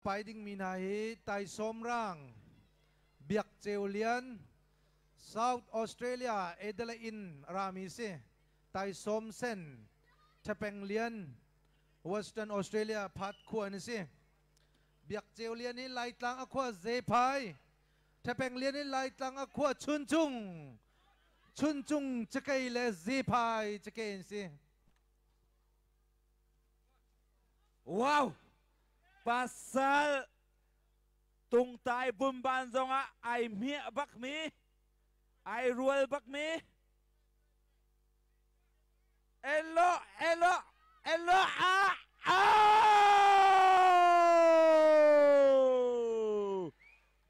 Pai dingmi hna hi Taisawm Rang, Biak Ceu Lian, South Australia Adelaide in rami si, Taisawm Sen, Thapeng Lian, Western Australia Phat khua an si. Biak Ceu Lian hi Laitlang a khua Zephai, Thapeng Lian hi Laitlang a khua Chuncung, Chuncung cakei le Zephai cakei an si. Wow! Pasal tungtai bumban zongah ai hmiah bakmi, ai rual bakmi. Elo, elo, elo, ah, ah!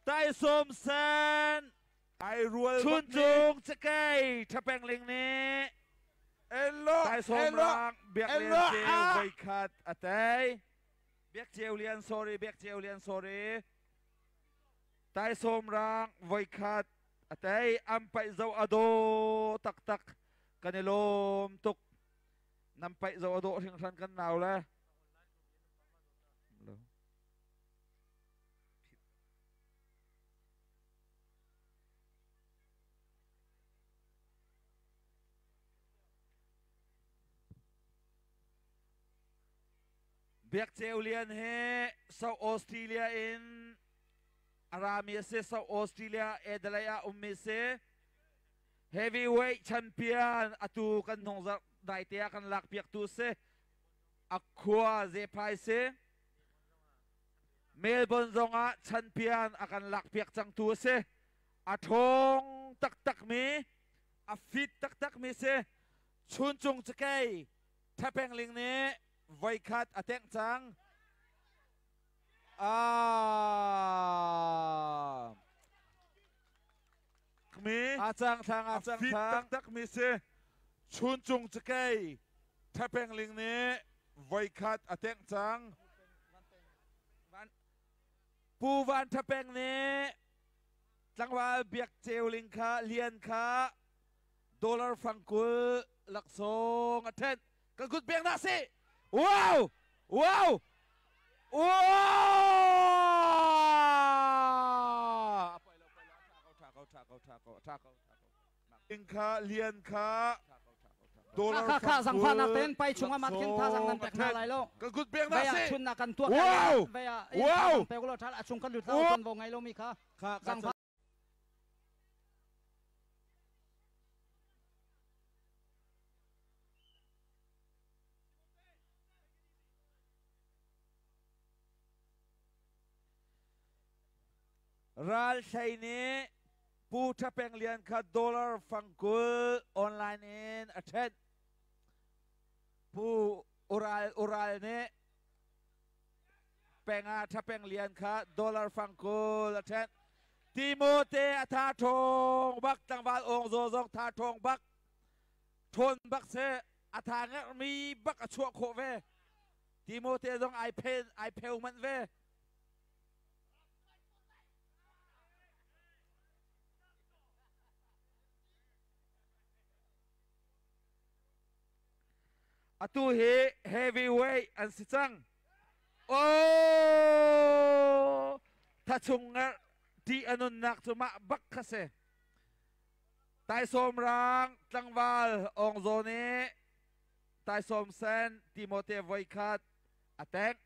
Taisawm sen, ai rual Chuncung cakei ṭhapengling nih Elo, Taisawm elo, rang Biak Lian elo, Ceu ah! voikhat a tei. Biak Ceu Lian sorry, Biak Ceu Lian sorry. Taisawm rang voikhat a tei. An paih zo a daw taktak. Kan i lawm tuk. Nan paih zo a dawh hringhran kan nau le. Biak Ceu Lian hi South Australia in a rami a si. South Australia Adelaide ah ummi si. Heavyweight champion atu kan hnung zarh daite ah kan lak piak tu si. A khua Zephai si. Melbourne zongah champion a kan lak piak cangtu a si. A ṭhawng taktakmi, a fit taktakmi si. Chuncung cakei Thapengling nih voikhat a tengh cang. Ah. Mi a cang thang a cang fit thang taktakmi si. Chuncung cakei Thapengling nih voikhat a tengh cang. Pu Van Thapeng nih tlangval Biak Ceu Ling kha Lian kha dollar fang 20 laksawng a ṭhenh. Kan kut pek hna sih. Wow! Wow! Wow! Tha ko, tha ko, tha ko, tha ko, tha ko. Ling kha Lian kha dollar Kha kha fang zangfahnak 20 tein pai chungah mat khin thazang nan pek hna lai lo. Kan kut pek hna Vei ah sih. chun ah kan tuak Wow! vei ah Wow! thazang pek ulaw ṭhal a chung kan lut hlah u tuanvo ngei lomi kha Kha kha zangfah Ral Hlei nih Pu Tha Peng Lian kha dollar fang 20 online in a ṭhenh. Pu Ural Ural nih Penga Tha Peng Lian kha dollar fang 20 a ṭhenh. Timote a tha ṭhawng bak, tlangval awng zaw zong tha ṭhawng bak, ṭhawn bak seh, a tha ngerhmi bak a chuah khawh ve. Timote zong ai phen ai pheu manh ve. Atu hi heavyweight an si cang. Oh! Thachung ngerh ṭih a nunnak cu mah bak kha si. Taisawm rang tlangval Awng Zaw nih Taisawm sen Timote voikhat a tengh.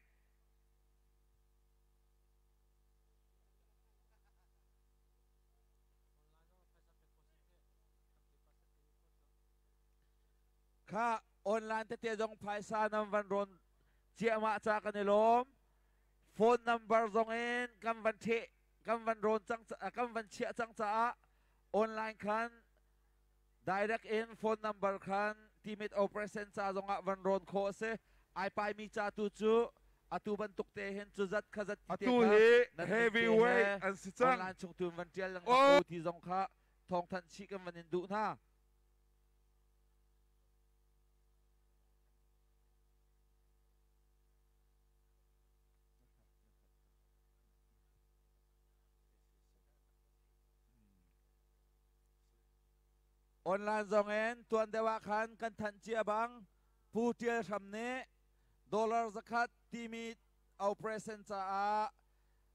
Kha online tete zong phaisa nan van rawn ciahmah ca kan i lawm. Phone number zong in kan van theh kan van rawn cang kan van chiah cang caah online khan direct in phone number khan timit operation ca zongah van rawn khawh a si. Ai paimi ca tu cu atu bantuk te hin cu zat kha zat ti te Atu kha hi nan min te heavyweight he an si cang. online chung tu in van ṭial lengmang u ti zong kha thawngthanh chih kan van in duh hna. Online zong in tuan deuh ah khan kan thanh cia bang Pu Ṭial Hram nih dollar 100 timi Au present caah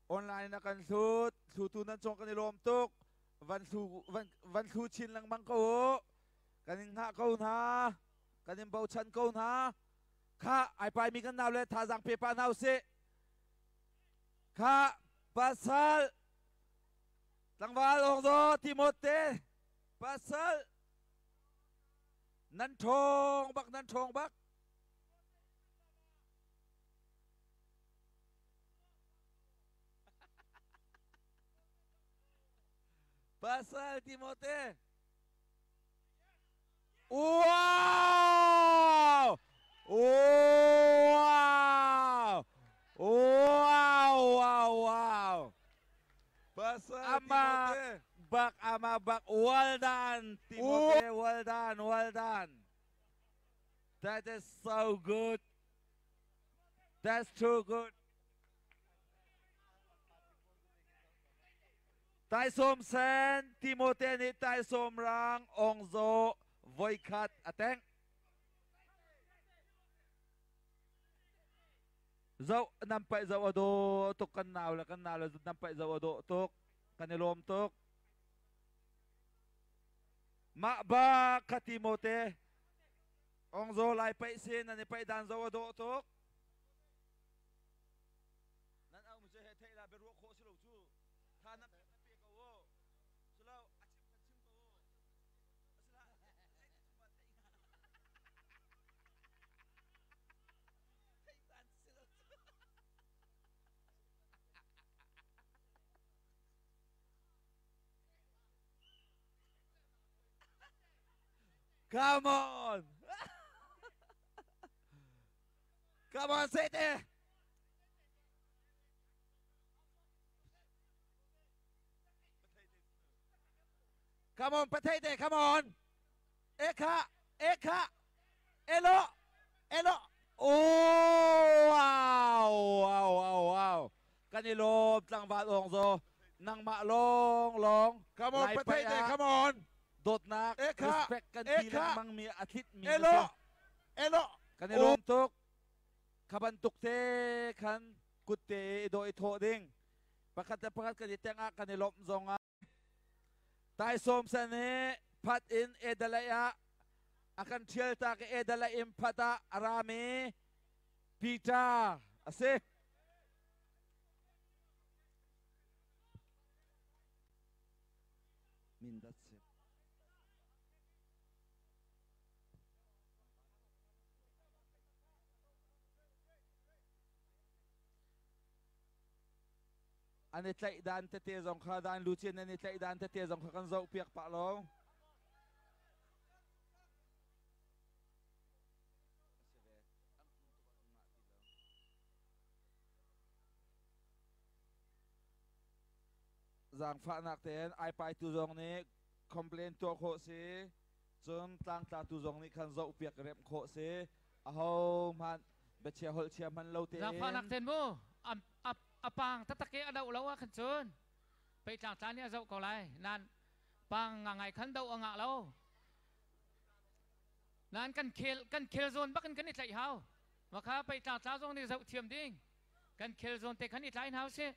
online na kan hlut. Thlutu nan cung kan i lawm tuk. Van thlu van van thlu chin lengmang ko u. Kan in hngah ko hna. Kan in bochan ko hna. Kha ai pai mi kan nau le thazaang pe pa hna usih. Kha pasal tlangval ong zo Timote pasal nan ṭhawng bak nan ṭhawng bak. Pasal Timote. Wow! Wow! Wow! Wow! Wow! Pasal Ama Timote. bak ama bak well done Timote well done well done. That is so good. That's too good. Taisawm sen Timote nih taisawm rang ong zaw voikhat a tengh. Zoh nan paih zoh a dawh tuk kan nau le kan nau le nan paih zoh a dawh tuk kan i lawm tuk. Mah ba kha Timote ong zaw lai paih si nan i paih dan zoh a dawh tuk. Nan au mu he theih la biaruah khawh si lo cu. Tha na pe ko u. Culo a chim kha chim ko u. Asila theih dan si lo cu. Come on. Come on, say it. Come on, Pathete, come on. Eka, Eka, Elo, Elo. Oh, wow, wow, wow, wow. Kan i lawm tlangval ong zo. Nangmah long long. Come on, Lai Pathete, pai ah come on. Dawtnak, Eka, respect kan ti Eka, lengmang mi a thit mi Elo, na si. Elo. Kan i lawm tuk. Kha bantuk te khan kut te i dawh i thawh ding. Pakhat le pakhat kan i teng ah kan i lawmh zong ah taisawm san hi phat in edalai ah a kan ṭhial tak i edalai in phat ah a rami Peter a si. Mindat si. An i tlaih dan tete zong kha dan luchin an i tlaih dan tete zong kha kan zoh piak pah lo. Zaangfahnak tein ai paitu zong nih complain tuah khawh si. Cun tlangtlatu zong nih khan zohpiak remh khawh si. Ahohmanh biachia holh chia hman lo tein. Zaangfahnak ten mu a pang taktak i a doh lo ah khan cun pei tlangtla nih a zoh ko lai. Nan pang nga ngai khan doh a ngah lo. Nan kan khel kan khel zawn bak in kan i tlaih hau. Makha pei tlangtla zong nih zoh thiam ding. Kan khel zawn te khan i tlai hau si.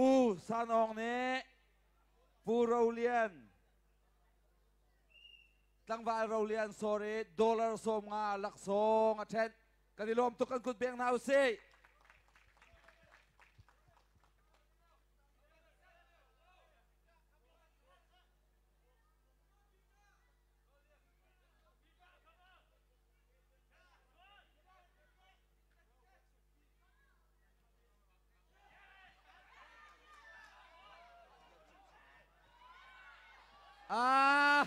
Pu San Aung nih Pu Ro Lian tlangval Ro Lian sorry dollar 50 laksawng a ṭhenh. Kan i lawm tuk kan kut beng hna usih. Ah,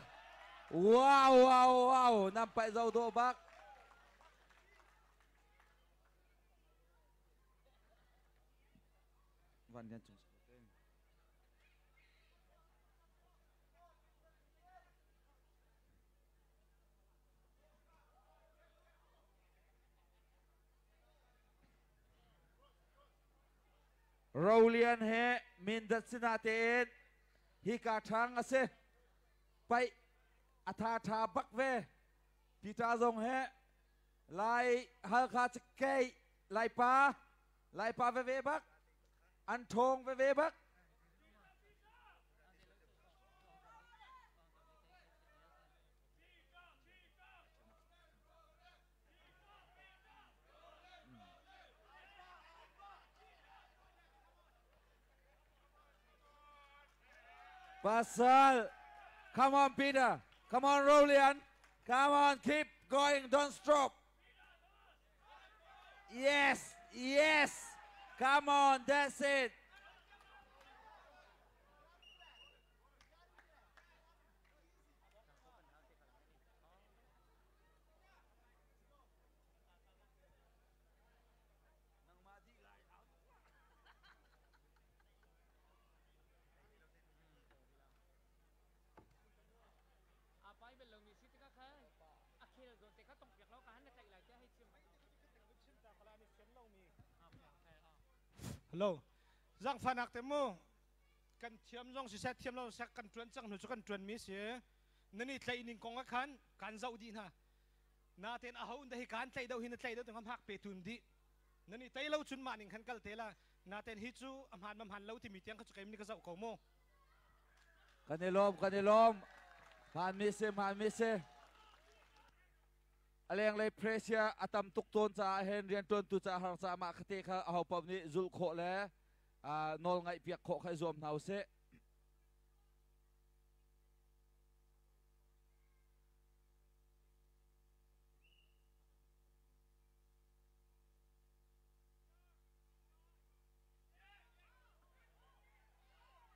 wow, wow, wow, nampai zau do bak. Van Lian Cung. Rolian he Mindat sinah tein hika ṭhang a si. Paih a tha ṭha bak ve. Peter zong he Lai Halkha cakei Laipa Laipa veve bak an ṭhawng veve bak. Pasal, come on, Peter. Come on, Rolian. Come on, keep going. Don't stop. Yes, yes. Come on, that's it. Hello. Zangfanak te mu kan thiam zong siseh thiam lo siseh kan tuan cang hnu cu kan tuan mi si nan i tlaih ning kong ah khan kan zoh dih hna natein aho in dah hi kan tlaih deuh hi na tlaih deuh ti hak pe tun dih nan i tei lo cun mah ning khan kal te la natein hi cu a hmaan ma hmaan lo timi tiang kha cu keim nih ka zoh ko mu. Kan i lawm, kan i lawm. Hmaan mi si, hmaan mi si. A lenglei pressure a tam tuk tawn caah hin rianṭuantu caah har caah mah khate kha aho paoh nih zulh khawh le nawl ngaih piak khawh kha i zuam hna usih.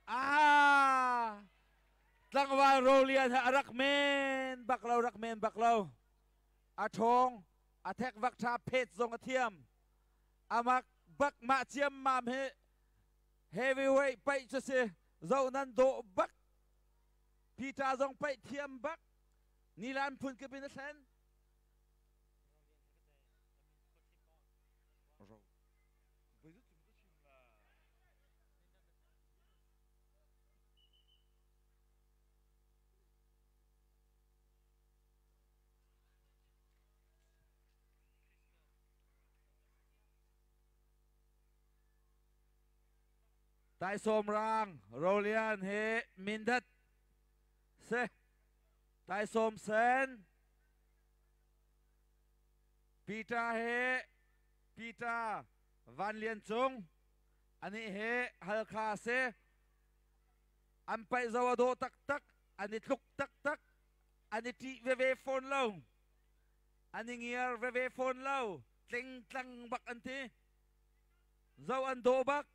Ah! Tlangval Rolian he a rak men bak lo, rak men bak lo. A ṭhawng, a thek vak ṭha, phet zong a thiam. Amak bak mah ciam mam hi heavyweight paih cu si. Zo nan dawh bak. Peter zong paih thiam bak. Nilan phun kip in a thlen. Taisawm rang Rolian he Mindat si Taisawm sen Peter he Peter Van Lian Cung anih he Halkha si an paih zo a dawh taktak an i tluk taktak an i ṭih veve fawn lo an i ngiar veve fawn lo tlingtlang bak an ti zo an dawh bak.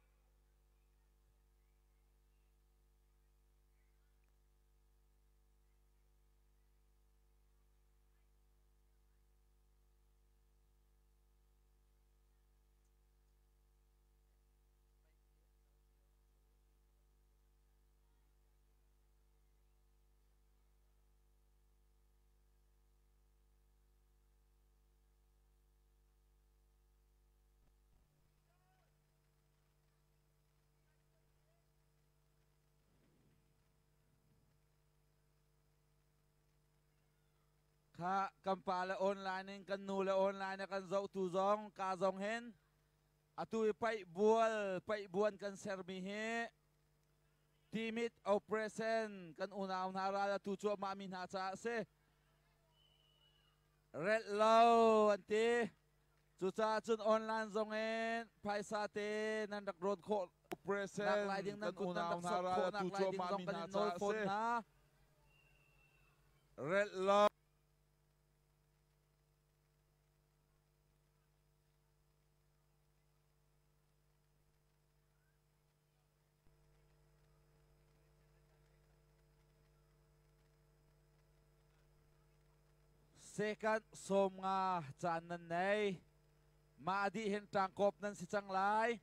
Kha kan pa le online in kan nu le online a kan zohtu zong ka zong hin atu i paih bual paih buan kan sermi hi Timit operation kan unau hna ral atu cuahmah mi hna caah a si. Relh lo an ti. Cucaah cun online zong in phaisa te nan rak rawn khawh nak lai ding nan Operation kan kut nan unau rak hna sok ral khawh nak atu lai ding cuahmah zong mi kan hna in nawl caah a fawn si. hna. Relh lo. Second 50 caan nan nei. Mah dih hin ṭangkawp nan si cang lai.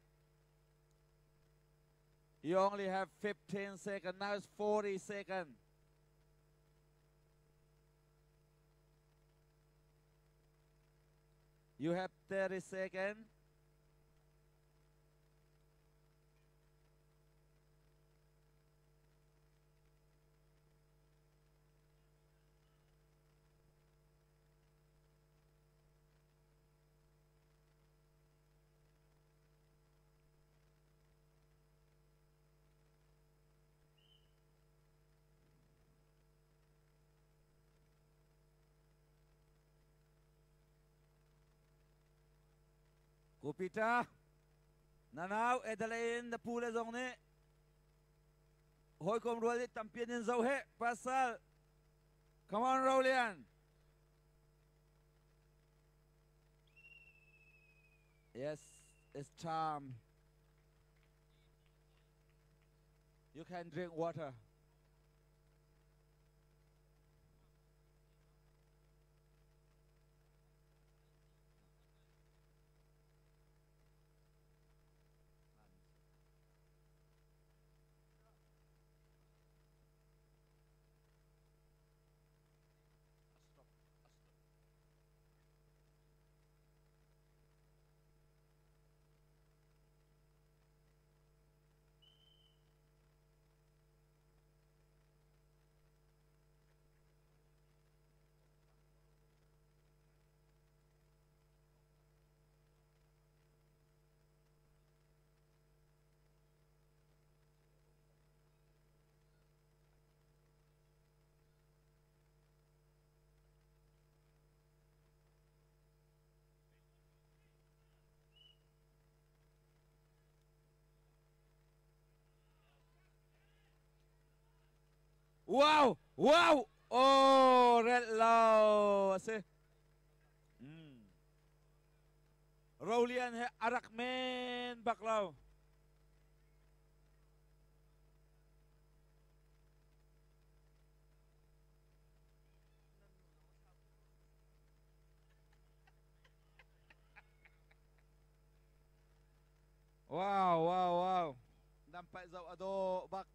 You only have 15 seconds. Now it's 40 seconds. You have 30 seconds. Ku Peter, na nau Adelaide na pu le zong nih hawikom rual nih tampi an in zoh he pasal. Come on Rolian. Yes, it's time. You can drink water. Wow! Wow! Oh, red lo a si. Rolian he arak men bak lo. Wow, wow, wow. Nampai zau ado bak.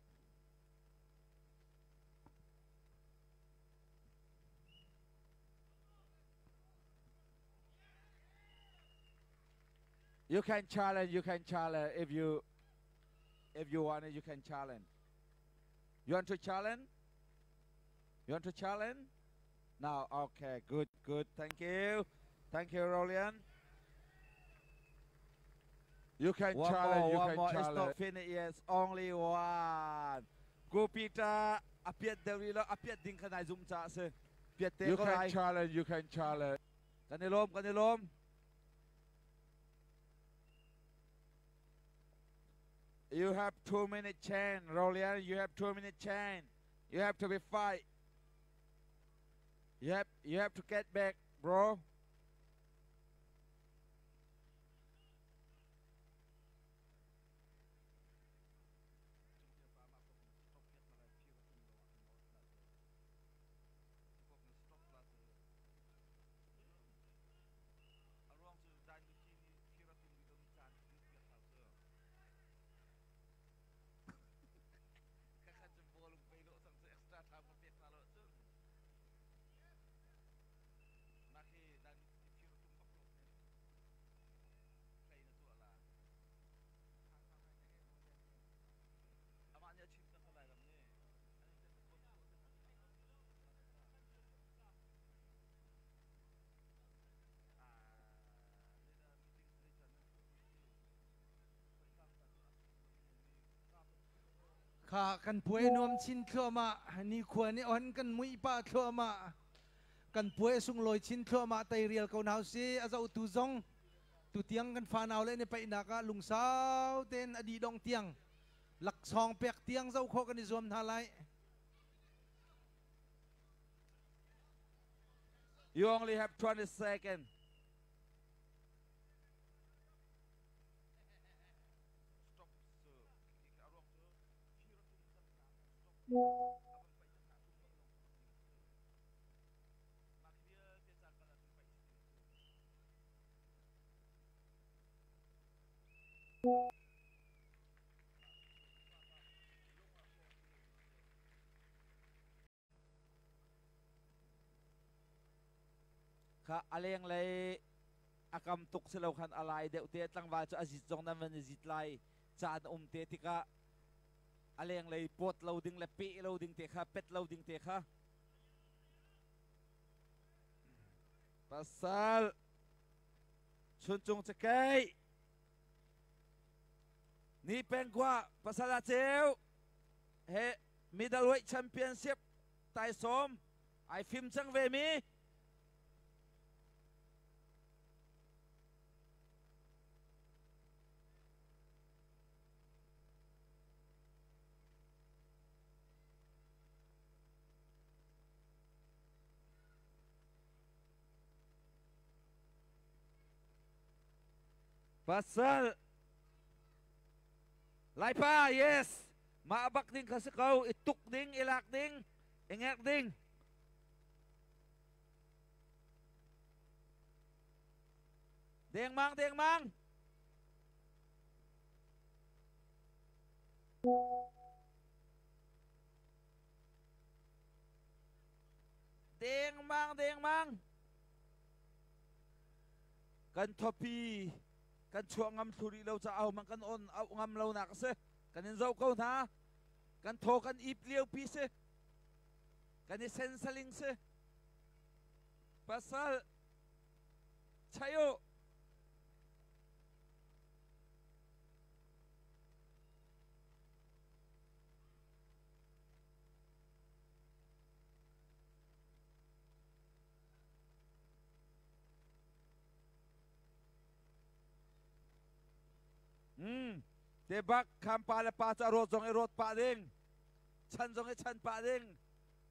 You can challenge, you can challenge if you if you want it, you can challenge. You want to challenge? You want to challenge? Now, okay, good, good. Thank you. Thank you, Rolian. You can One challenge, more, you one can more. It's challenge. not finished yet. It's only one. Gupita apiat deuh lo apiat ding kha nai zum ca si. Piat te You ko can lai. challenge, you can challenge. Kan i lawm, kan i lawm. You have 2 minute chance, Rolian. You have 2 minute chance. You have to be fight. You have to get back, bro. Kha kan puai nuam chin thluahmah ni khua ni on kan mui pa thluahmah kan puai sunglawi chin thluahmah teirial ko hna usih a zohtu zong tutiang kan fanau le ni paihnak ah lungsau tein a dih dong tiang laksawng pek tiang zoh khawh kan i zuam hna lai. You only have 20 seconds. Kha aleng lei akam tuk si lo khan alai deuh te tlangval cu azit zong nan van i zit lai caan um te tikah aleng lei pawt lo ding le peh lo ding te kha pet lo ding te kha pasal chuncung cakei ni pengkua pasal a ceu he middleweight championship taisawm ai fim cang ve mi. Pasal Laipa yes mah bak ding kha si ko i tuk ding i lak ding i ngek ding Dengmang dengmang Dengmang dengmang Kan thopi kan chuah ngam thlu rih lo caah ahohmanh kan on auh ngam lo nak a si. Kan in zoh ko hna. Kan thaw kan ip lio pi si. Kan i sen saling si. Pasal chayo Te bak kham pa le pa ca rawt zong i rawt pah ding. Chan zong i chan pah ding.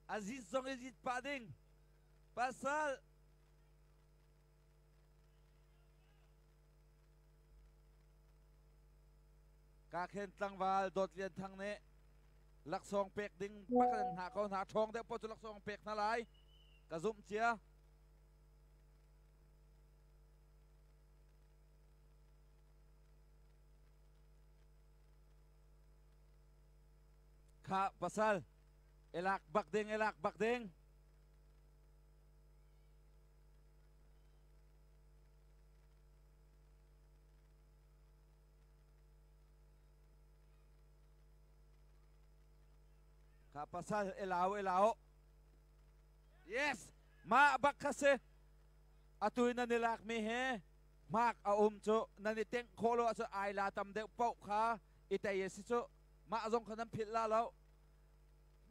A zit zong i zit pah ding. Pasal Ka khen tlangval Dawt Lian Thang nih laksawng pek ding bak in hna ko hna ṭhawng deuh paoh cu laksawng pek hna lai ka zumh cia. Kha pasal elak bak ding elak bak ding. Kha pasal elau elau. Yes, mah bak kha si. Atu in nan i lakmi he hmak a um cu nan i tengh khawh lo ahcun ai la tam deuh paoh kha i tei a si cu. Mah zong kha nan philh la lo.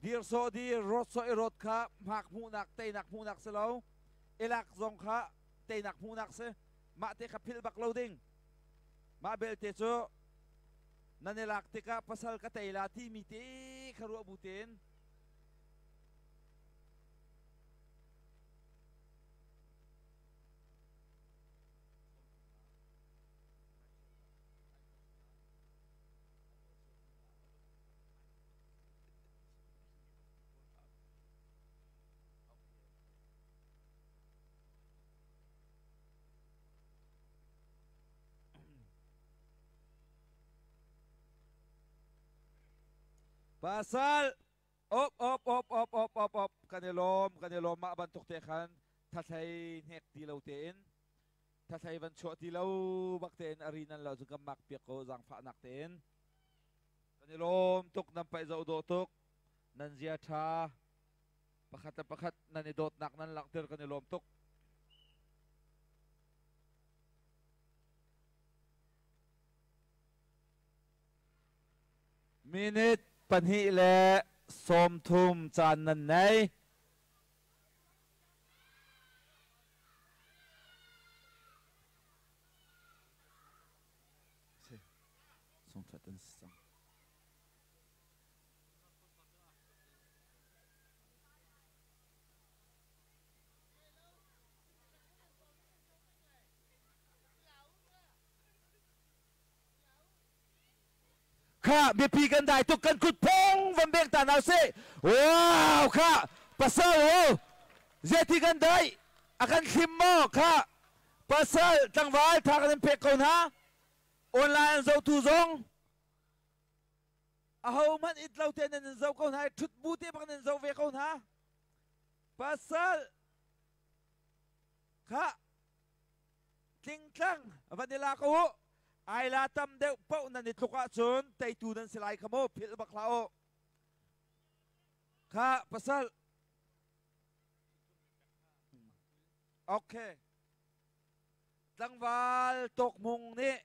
Dir sawh dir, rawt sawh i rawt kha hmak hmuhnak, teinak hmuhnak si lo. I lak zong kha teinak hmuhnak si. Mah te kha philh bak lo ding. Mah belte cu nan i lak tikah pasal ka tei la timi te kha ruah bu tein Pasal op op op op op op op kan i lawm kan i lawm mah bantuk te khan thathlei hnek ti lo tein thathlei van chuah ti lo bak tein ari nan lo cu kan mak piak ko zaangfahnak tein kan i lawm tuk nan paih zoh dawh tuk nan zia tha pakhat le pakhat nan i dawtnak nan langhter kan i lawm tuk Minute 2 le 30 caan nan nei. Sungthat an si cang. Kha mipi kan dai tuk kan kut phong van bek ta nau se. Wow kha pasal ho zeti kan dai a kan thlim maw kha pasal tlangval tha kan in pek ko hna online an zohtu zong aho hmanh it lo te nan in zoh ko hna i ṭhut bu te bak nan zoh ve ko hna pasal kha tlingtlang van i la ko u ai la tam deuh paoh nan i tluk ahcun teitu nan si lai kha mu philh bak hlah u kha pasal okay tlangval tawkmung nih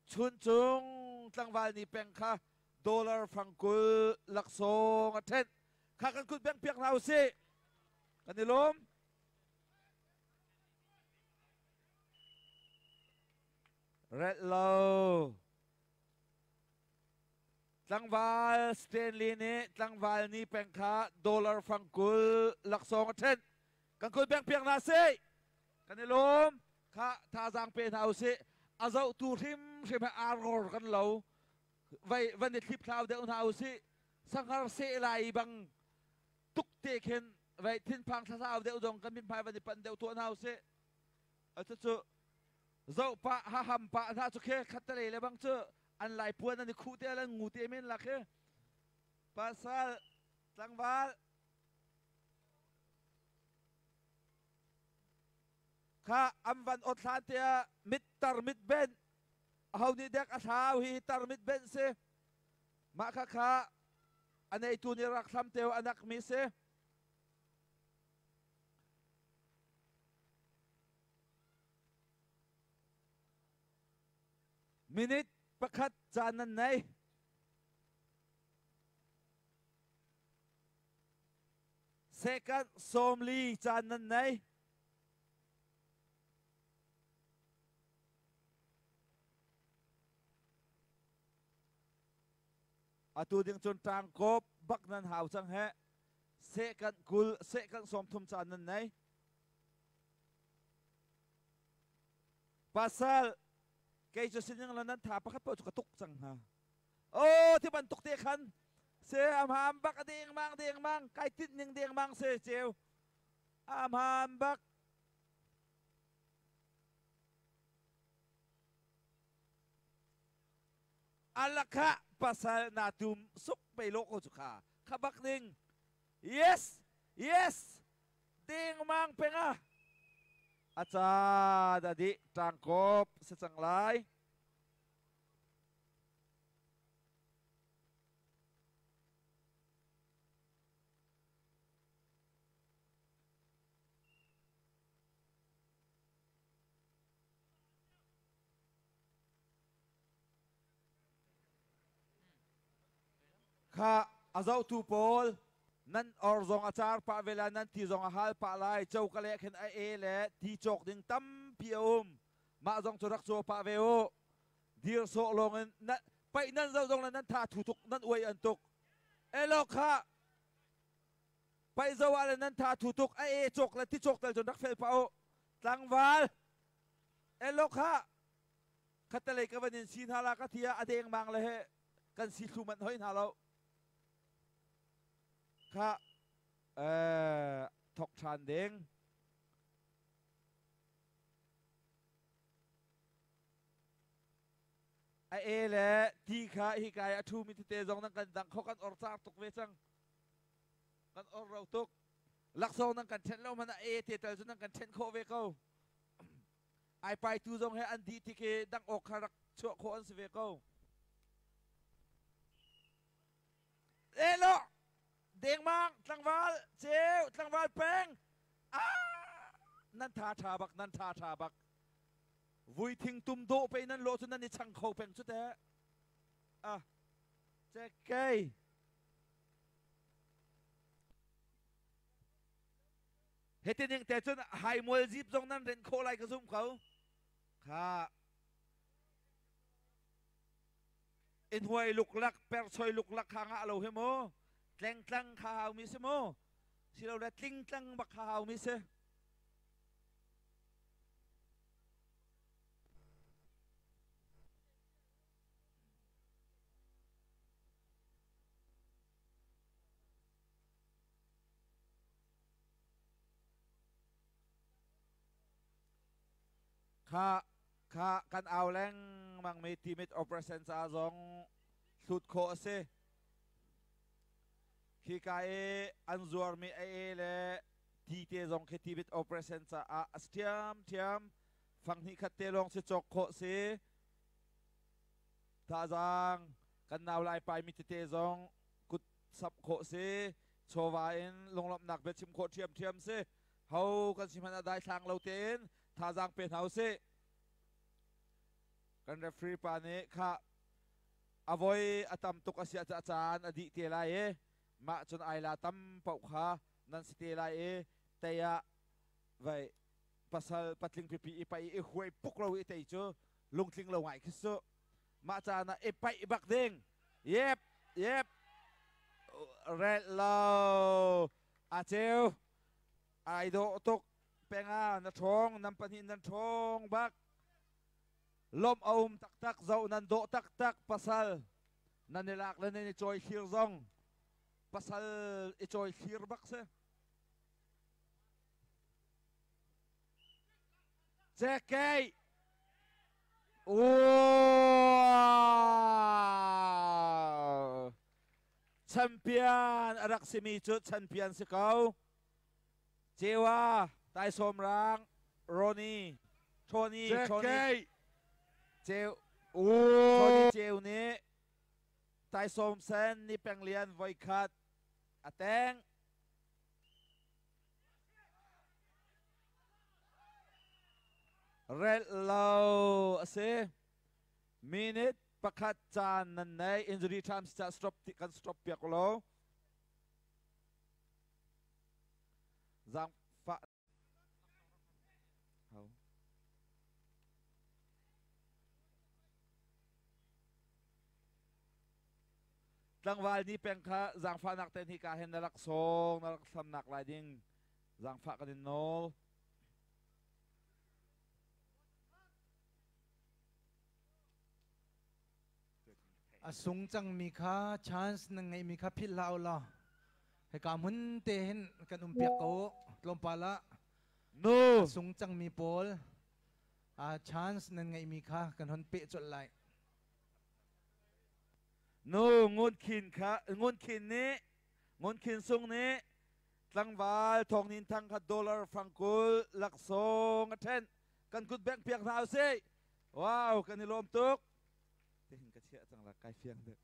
Chuncung tlangval nih peng kha dollar fangkul laksawng a ṭhenh. Kha kan kut bengh piak hna usih. Kan i lawm. Relh lo. Tlangval Stanley nih tlangval ni peng kha dollar fangkul laksawng a ṭhenh. Kan kut bengh piak hna sih. Kan i lawm. Kha thazaang pe hna usih. A zohtu hrimhrim he aror kan lo. Vai van i thlip thlau deuh hna usih. Sanghar seh lai bang tuk te khin vai thinphang thlasau deuh zong kan mithmai van i panh deuh tuah hna usih. Cucu zoh pah haham pah hna cu khe khattelei le bang cu an lai puan an i khuh te an ngu te men la khi. Pasal tlangval kha an van ot hlan te ah mit tar mit ben aho nih dek a thlau hi tar mit ben si mah kha kha a neitu nih rak thlam teo anak mi si. Minute pakhat caan nan nei. Second 40 caan nan nei. Atu ding cun ṭangkawp bak nan hau cang he. Second 20, second 30 caan nan nei. Pasal kei cu sining la nan tha pakhat paoh cu ka tuk cang hna. Oh ti bantuk te khan se amham bak a dengmang dengmang kai tinh ning dengmang se ceu amham bak. Alakha pasal na tum suk pe lo ko chu kha kha bak ning. Yes, yes, dengmang penga acha dadi tangkop se cang lai. Kha a zohtu pawl nan or zong a car pah ve lai, nan ti zong a hal pah lai. Coka le khin a e le ti cawk ding tampi a um. Mah zong cu rak caw pah ve u. Dir sawh lawng in na paih nan zoh zong le nan tha thu tuk, nan uai an tuk. Elo kha paih zo ah le nan tha thu tuk, a e cawk le ti cawk tal cun rak fel pah u. Tlangval elo kha khattelei ka van in si hna la ka tia a dengmang le he kan si thlu manh hoi hna lo. Kha thok ṭhan ding. A e le ti kha hi kai a ṭhumi tete zong nan kan dang kho, kan or car tuk ve cang. Kan or ro tuk. Laksawng nan kan ṭhen lo hmanh ah e te tal cu nan kan ṭhen khawh ve ko. Ai paitu zong he an dih tik i dang awk kha rak chuah khawh an si ve ko. Elo dengmang tlangval ceu tlangval peng ah nan tha tha bak, nan tha tha bak. Vui thing tum dawh pe nan lo cu nan i chang kho peng cu te. Ah cekei heti ning te cun haimual zip zong nan ren khawh lai ka zum ko. Kha in huai luklak perchoi luklak kha ngah lo he mu, tlengtlang kha hau mi si mu, silo le tlingtlang bak kha hau mi si. Kha kha kan au lengmang mi timit operation ca zong hlut khawh a si. Khi ka i an zuarmi a e le ti te zong khi timit operation caah a si ṭhiamṭhiam. Fang hnih khat te lawng si cawk khawh si. Thazaang kan nau lai pai mi tete zong kut sap khawh si. Chawva in lunglawmhnak biachim khawh ṭhiamṭhiam si. Ho kan si hmanh ah daithlang lo tein thazaang pe hna usih. Kan referee pa nih kha a voi a tam tuk a si ah caan a dih te lai i mah cun ai la tam paoh kha nan si te lai i tei ah vai pasal patling pipi i paih i huai puk lo i tei cu lungtling lo ngai khi su. Mah caan ah i paih bak ding. Yep, yep. Rel lo. A ceu. Ai dawh tuk. Penga na ṭhawng, nan pahnih nan ṭhawng bak. Lawmh a um taktak, zoh nan dawh taktak, pasal nan i lak le nan i cawi thlir zong pasal i cawi thlir bak si. Cekei! Wow! Champion a rak simi cu champion si ko. Cewa, Taisawmrang, Ronnie, Tony, Tony, Ceu, Tony Ceu nih Taisawm Sen ni Penglian voikhat a teng. Relh lo a si. Minute pakhat caan nan nei. Injury time si ca stop kan stop piak lo. Zaangfah Ho. Tlangval ni peng kha zaangfahnak ten hi ka hen na rak sawng na rak hlamnak lai ding zaangfah kan in nawl. A sung cangmi kha chance na ngeihmi kha philh hlah u law hika hmun te hin kan um piak ko tlawmpal ah. Nu. A sung cangmi pawl chance nan ngeihmi kha kan hon peh colh lai. Nu Ngun Khin kha Ngun Khin nih Ngun Khin Sung nih tlangval Thawng Nin Thang kha dollar fangkul laksawng a ṭhen. Kan kut bengh piak hna usih. Wow, kan i lawm tuk. Tihin ka chiah cang la kai fiang deuh.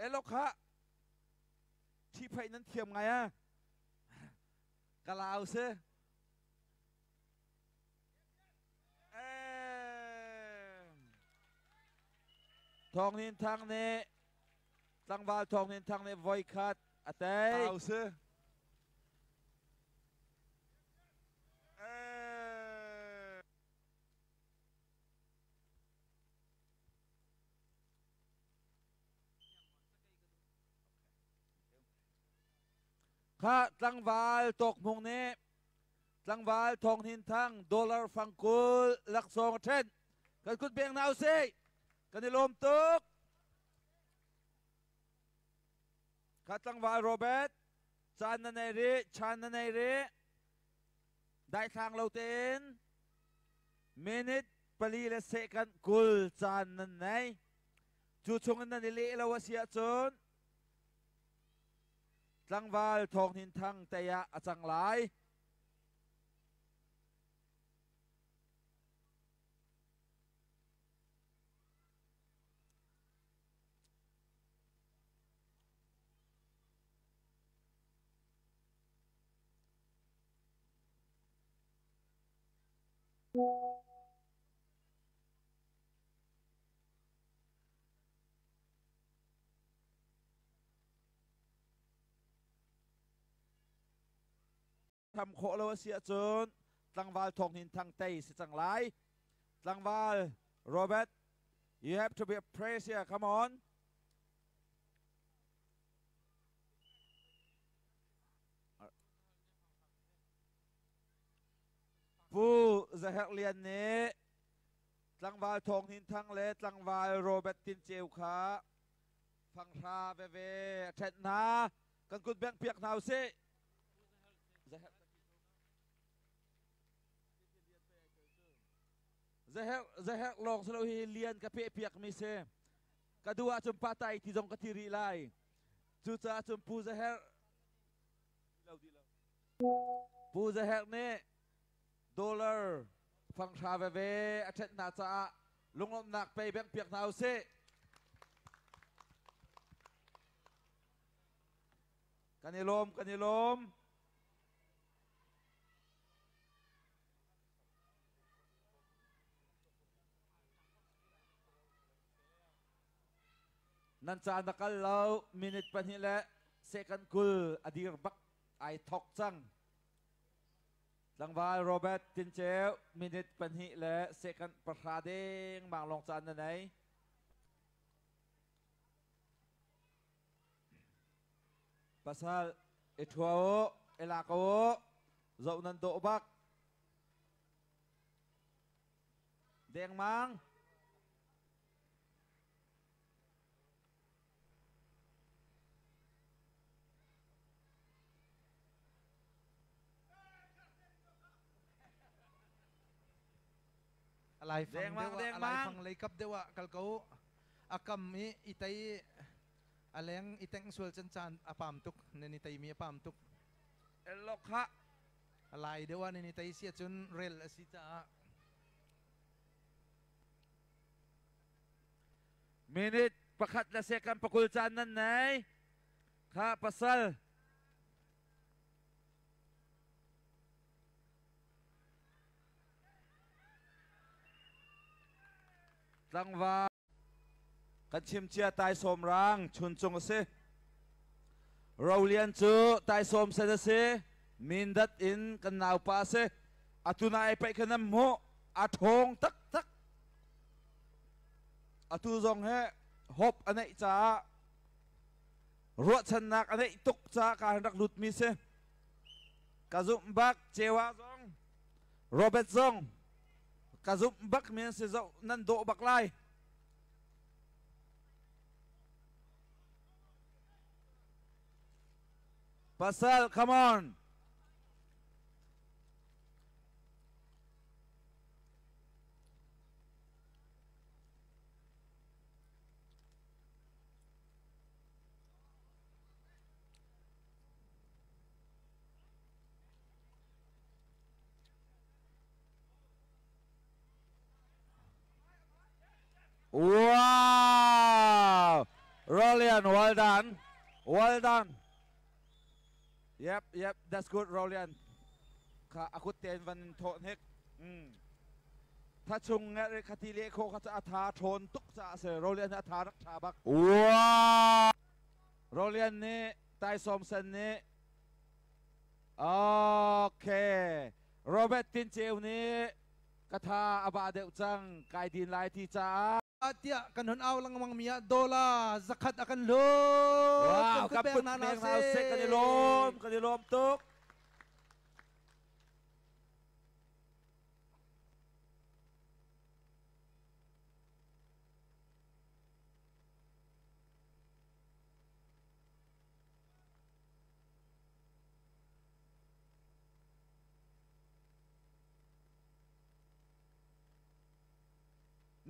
Elo kha ṭhihphaih nan thiam ngai a ka lau si. Thawng Nin Thang nih tlangval Thawng Nin Thang nih voikhat a tei. Au si. Kha tlangval Tawk Hmung nih tlangval Thawng Hnin Thang dollar fangkul laksawng a ṭhen. Kan kut beng hna usih. Kan i lawm tuk. Kha tlangval Robert, caan na nei rih, chan na nei rih. Daithlang lo tein minute pali le second 20 caan nan nei. Cu chung in nan i leh lo a si ahcun tlangval Thawng Hnin Thang tei ah a cang lai. Tham khawh lo a si ahcun tlangval Thawng Hnin Thang tei si cang lai. Tlangval Robert, you have to be a praise here. Come on. Pu Zaherh Lian nih tlangval Thawng Hnin Thang le tlangval Robert Tin Ceu kha fanghra veve a ṭhenh hna. Kan kut bengh piak hna usih. Zaherh zaherh lawng si lo hi lian ka peh piak mi si. Ka duh ahcun pa tai ti zong ka ti rih lai. Cucaah cun Pu Zaherh Pu Zaherh nih dollar fanghra veve a ṭhenh hna caah lunglawmhnak pei bengh piak hna usih. Kan i lawm, kan i lawm. Nan caan a kal lo, minute pahnih le second 20 a dir bak ai thok cang. Tlangval Robert Tinceu minute pahnih le second pahra deng mang lawng caan na nei. Pasal i ṭhua u, i lak u, zoh nan dawh bak. Dengmang. A laifang deuh ah, a laifang leikap deuh ah kal ko. A kam i i tei a leng i tengh sual can caan a pam tuk. Nan i teimi a pam tuk. Elok ha. A lai deuh ah nan i tei si ahcun rel a si caah. Minute pakhat le second pakul caan nan nei. Kha pasal. Tlangval kan chim cia taisawm rang chuncung a si. Rolian cu taisawm sen a si. Mindat in kan naupa a si. Atu na ai paih kha nan hmuh. A ṭhawng taktak. Atu zong he hop a neih caah ruahchannak a neih tuk caah ka han rak lutmi si. Ka zumh bak Cewa zong Robert zong ka zumh bak mi an si zoh nan dawh bak lai. Pasal, come on. Wow! Rolian, well done. Well done. Yep, yep, that's good, Rolian. Kha akut ten van thawh hnek. Tha chung nge khati le kho kha cha atha thon tuk cha se Rolian atha rak tha bak. Wow! Rolian nih Taisawm Sen nih Okay. Robert Tin Ceu nih ka tha a ba deuh cang kai din lai ti caah tiah kan hun au lengmang mi ah dola zakhat a kan hlut. Wow, kan put na pek hna seh kan i lawm, kan i lawm tuk.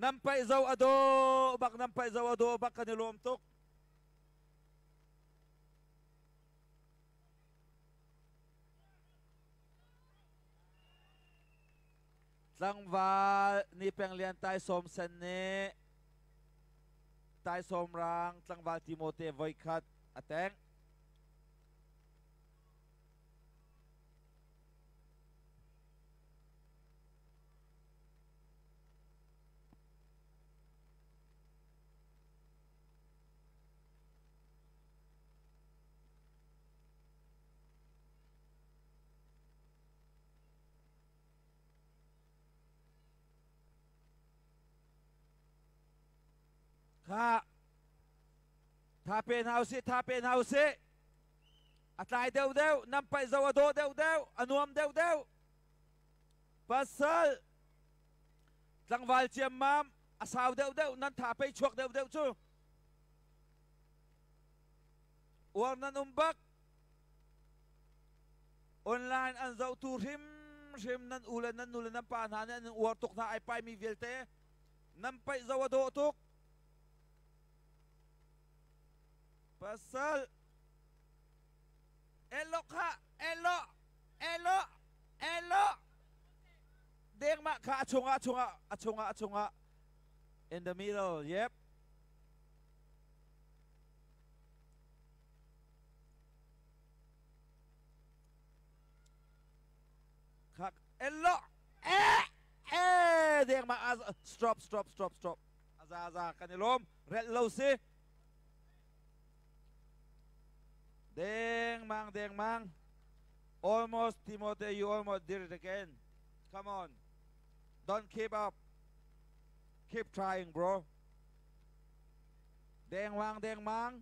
Nan paih zo a dawh bak nan paih zo a dawh bak kan i lawm tuk. Tlangval ni peng lian tai sawm sen nih taisawm rang tlangval Timote voikhat a tengh. Kha tha pe hna usih tha pe hna usih a tlai deuh deuh nan paih zo a dawh deuh deuh a nuam deuh deuh pasal tlangval ciammam a sau deuh deuh nan tha pei chuak deuh deuh cu uar nan um bak online an zohtu hrimhrim nan u le nan nu le nan pa hna nih an uar tuk hna ai paimi vialte nan paih zo a dawh tuk pasal elo kha elo elo elo dengmah kha a chungah a chungah a chungah a chungah in the middle yep Khak elo eh eh deng ma az stop stop stop stop aza aza kan i lawm relh lo si deng mang deng mang almost Timothy you almost did it again come on don't keep up keep trying bro deng mang deng mang.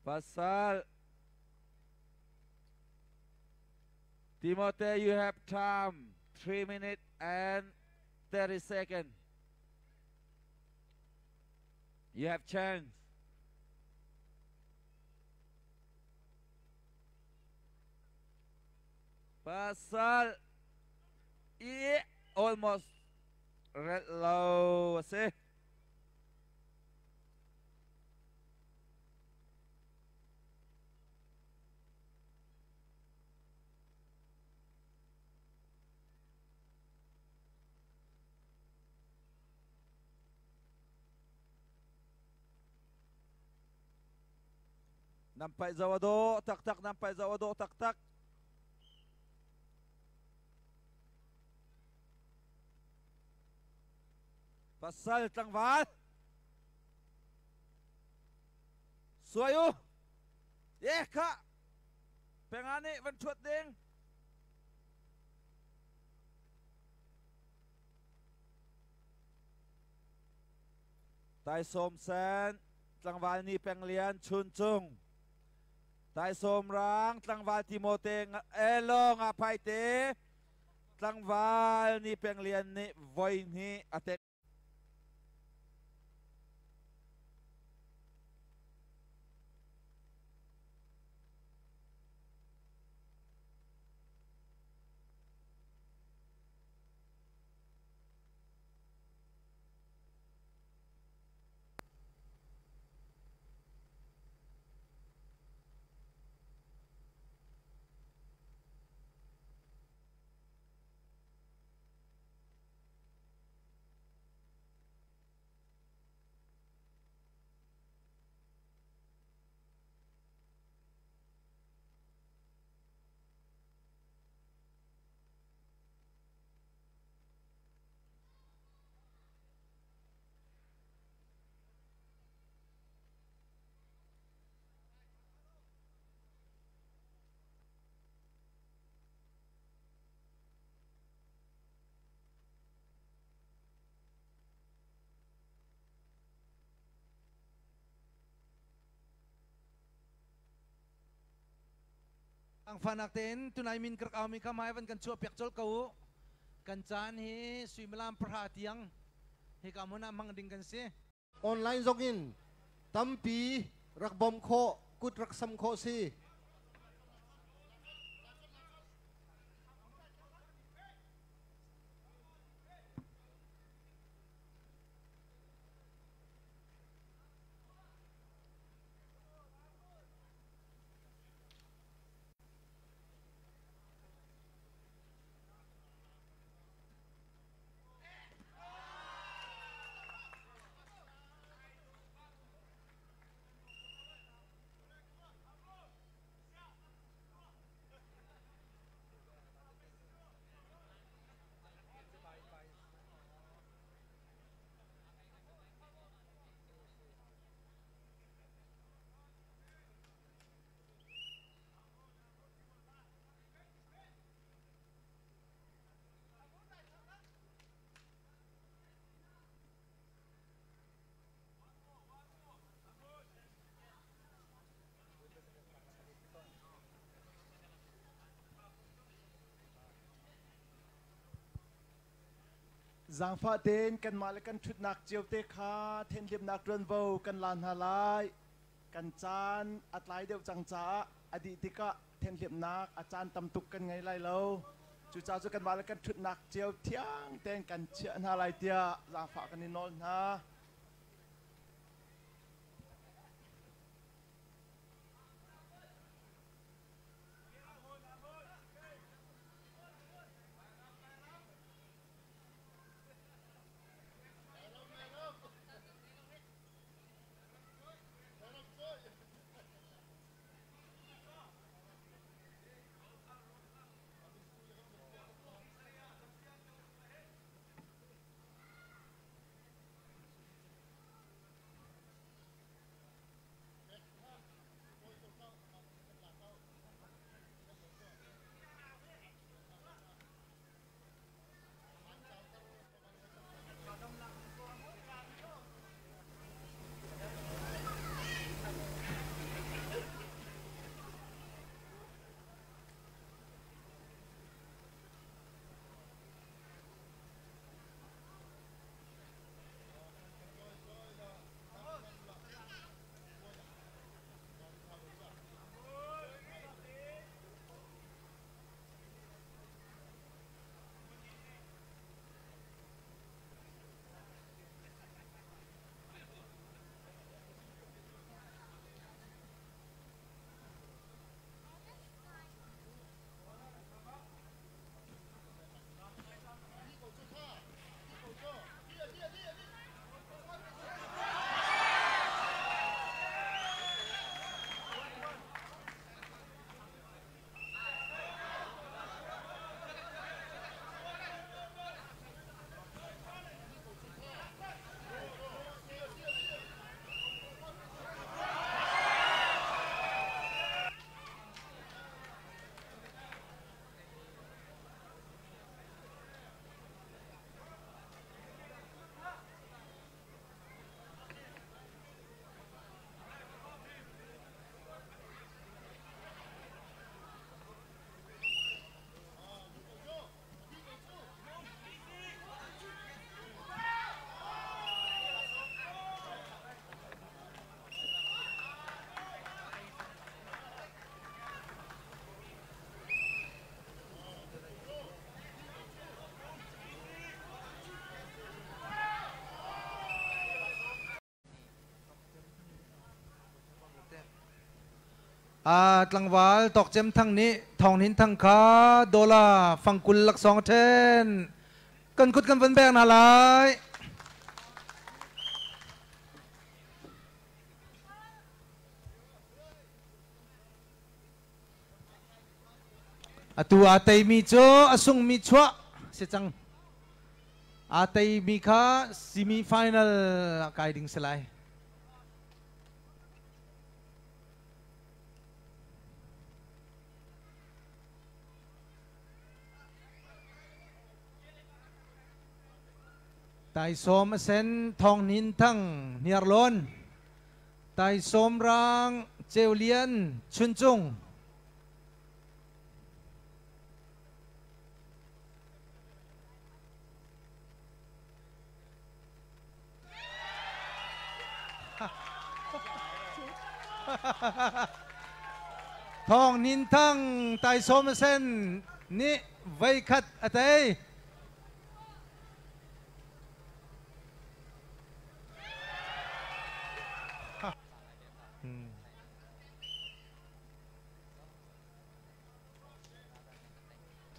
Pasal Timote, you have time. 3 minutes and 30 seconds. You have chance. Pasal i almost red low si. Nan paih zoh a dawh taktak, nan paih zoh a dawh taktak. Pasal tlangval suai u. Ye kha penga nih van ṭhuat ding. Taisawm sen tlangval ni peng lian chun cung Taisawm rang tlangval Timote elo nga phai te tlangval ni peng lian nih voi hnih a tek. Ang fanak tein tunai min krak au mi kha mai van kan chuah piak chol ko u. Kan caan hi suimilam 10 tiang hika hmun ah hmang ding kan si. Online zong in tampi rak bawm khawh, kut rak sam khawh si. Zaangfah tein kanmah le kan ṭhutnak cio te kha thenhlimnak ṭuanvo kan la hna lai. Kan caan a tlai deuh cang caah a dih tikah thenhlimnak a caan tam tuk kan ngei lai lo. Cucaah cu kanmah le kan ṭhutnak cio thiang tein kan chiah hna lai tiah zaangfah kan i nawl hna. A tlangval Tawk Cem Thang nih Thawng Hnin Thang kha dollar fangkul laksawng a ṭhen. Kan kut kan van bek hna lai. Atu aa teimi cu a sungmi chuah si cang. Aa teimi kha semi final ah kai ding si lai. Taisawm a sen Thawng Hnin Thang Hniarlawn Taisawm Rang Ceu Lian Chuncung Thawng Hnin Thang Taisawm a sen nih voikhat a tei.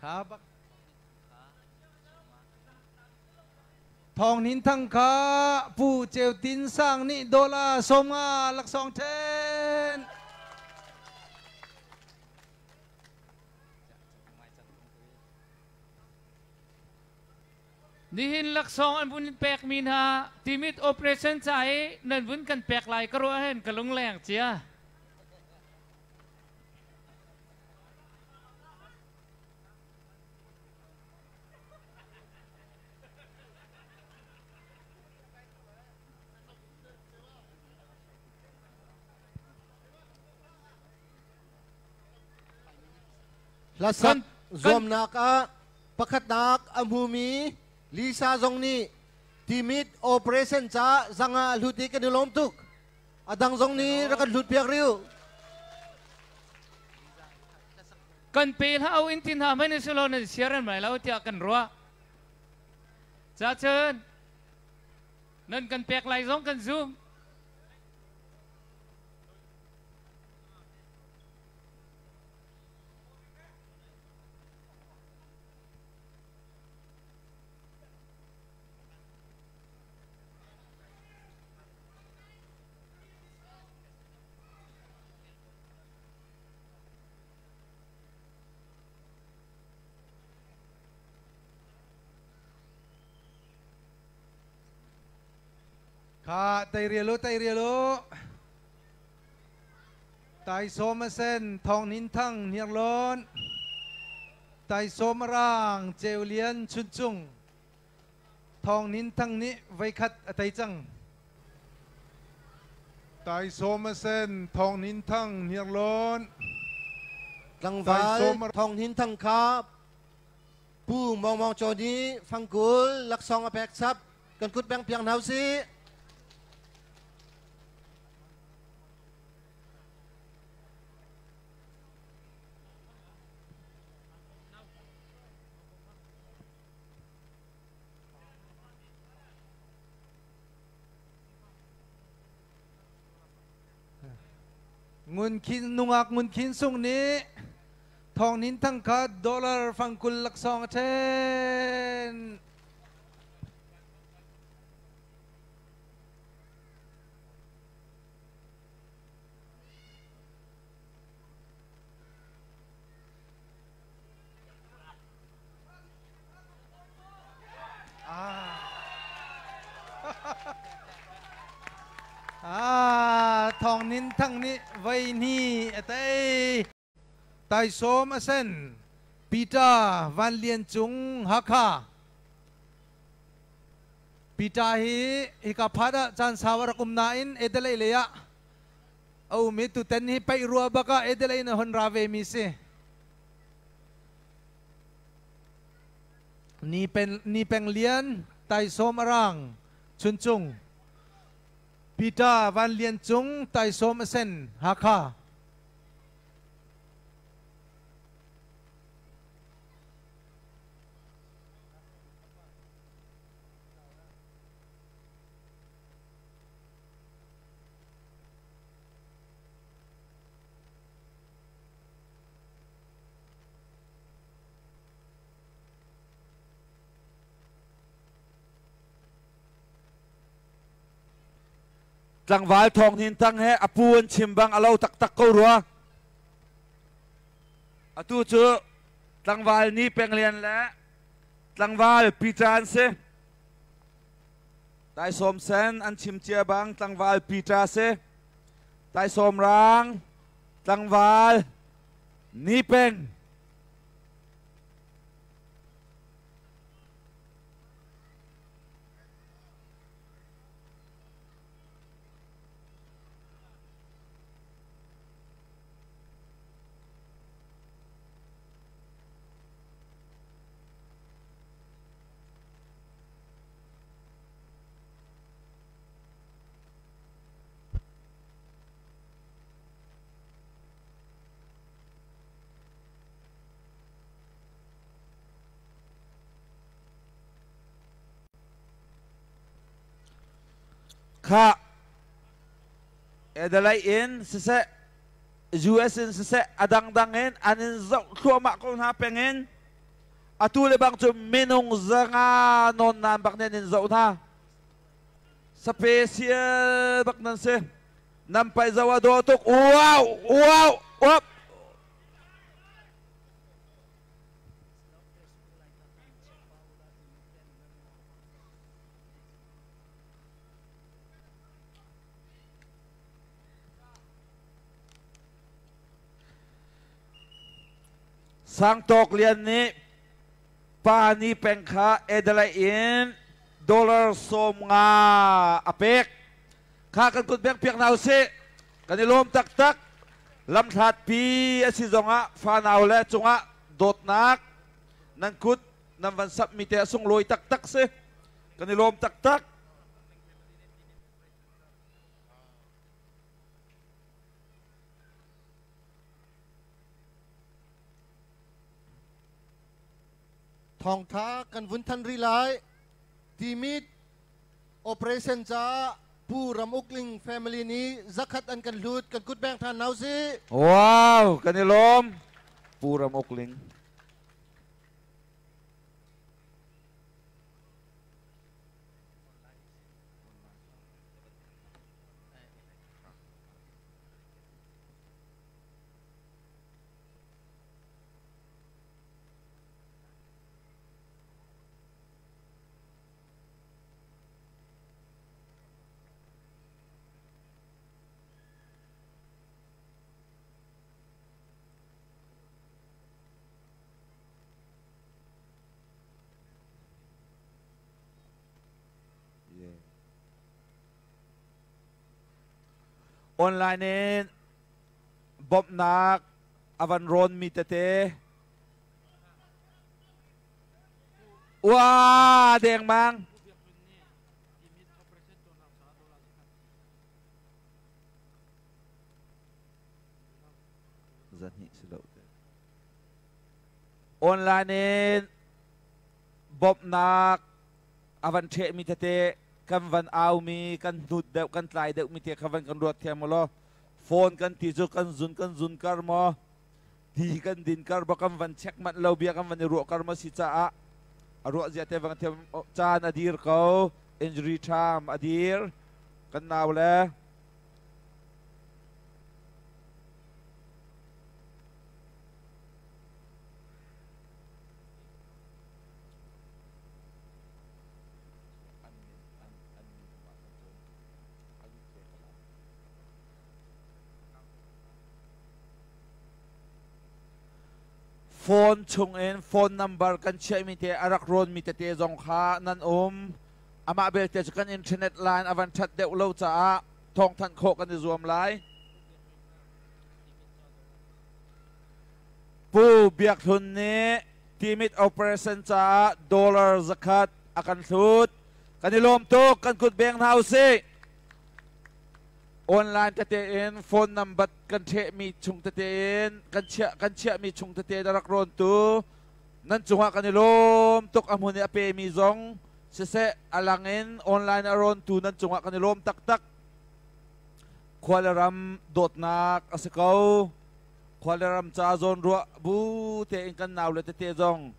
Tha bak. Thawng Hnin Thang kha Pu Ceu Tin Sang nih dollar 50 laksawng ṭhen. Nihin laksawng an vun pekmi hna Timit operation ca i nan vun kan pek lai ka ruah hen ka lungleng cia. Hlasak zuamnak ah pakhatnak a hmumi Lisa zong nih Timit operation ca zanga a hlut i kan i lawm tuk. A dang zong nih rak kan hlut piak rih u. Kan pe hlah u in ti hna hmanh in silo nan siar an mai lo tiah kan ruah. Ca cun nan kan pek lai zong kan zum. Kha teirial u teirial u. Taisawm a sen Thawng Hnin Thang Hniarlawn Taisawm a rang Ceu Lian Chuncung Thawng Hnin Thang nih voikhat a tei cang. Taisawm a sen Thawng Hnin Thang Hniarlawn Tlangval Thawng Hnin Thang kha Pu Mawng Mawng Caw nih fangkul laksawng a pek chap. Kan kut beng piang hna usih. Ngun Khin nungak Ngun Khin Sung nih Thawng Hnin Thang kha dollar fangkul laksawng a ṭhen. Ah, Thawng Nin Thang nih voi hnih a tei. Taisawm a sen Peter Van Lian Cung Hakha. Peter hi hika phat ah caan sau a rak um nain Adelaide lei ah a um i tutan hi paih rua bak ah Adelaide in a hon ra ve mi si. Ni Pen Ni Peng Lian Taisawm Arang Chuncung Peter Van Lian Cung Taisawm a sen Hakha. Tlangval Thawng Hnin Thang he a pu an chim bang a lo taktak ko rua. Atu cu tlangval Ni Peng Lian le tlangval Peter an si. Taisawm sen an chim cia bang tlangval Peter si. Taisawm rang tlangval Ni Peng. Kha Adelaide in siseh US in siseh a dangdang in an in zoh thluahmah ko hna peng in atu le bang cu minung 500 nawn nan bak nih an in zoh hna. Special bak nan si. Nan pai zoh a dawh tuk. Wow! Wow! Up! Sangtawk Lian nih pa ni peng kha Adelaide in dollar 50 a pek. Kha kan kut beng piak hna usih. Kan i lawm taktak. Lamhlatpi a si zongah fanau le cungah dawtnak nan kut nan van sap mi te a sunglawi taktak si. Kan i lawm taktak. Thawngtha kan vun than rih lai. Timit operation caah Pu Ram Uk Ling family nih 100 an kan hlut kan kut beng than nau si. Wow, kan i lawm. Pu Ram Uk Ling. Online in bawmhnak a van rawnmi tete Ua dengmang. 2 si lo te. Online in bawmhnak a van ṭhehmi tete kan van aumi kan hnut deuh kan tlai deuhmi te kha van kan ruat thiam law phone kan ti cu kan zun kan zun kar maw ti kan din kar ba kan van check manh lo bia kan van i ruah kar ma si caah a ruah zia te van thiam caan a dir ko injury time a dir kan nau le Phone chungin phone number kan chiahmi te a rak rawnmi tete zong kha nan um. Amah belte cu kan internet line a van ṭhat deuh lo caah thawngthanh khawh kan i zuam lai. Pu Biak Hlun nih Timit operation caah dollar 100 a kan hlut. Kan i lawm tuk, kan kut beng hna usih. Online tete in phone number kan ṭhehmi chung tete in kan chiah kan chiahmi chung tete na rak rawntu nan cungah kan i lawm tuk. A hmun i a pemi zong siseh a lang in online a rawntu nan cungah kan i lawm taktak. Khua le ram dawtnak a si ko. Khua le ram ca zawn ruah bu tein kan nau le tete zong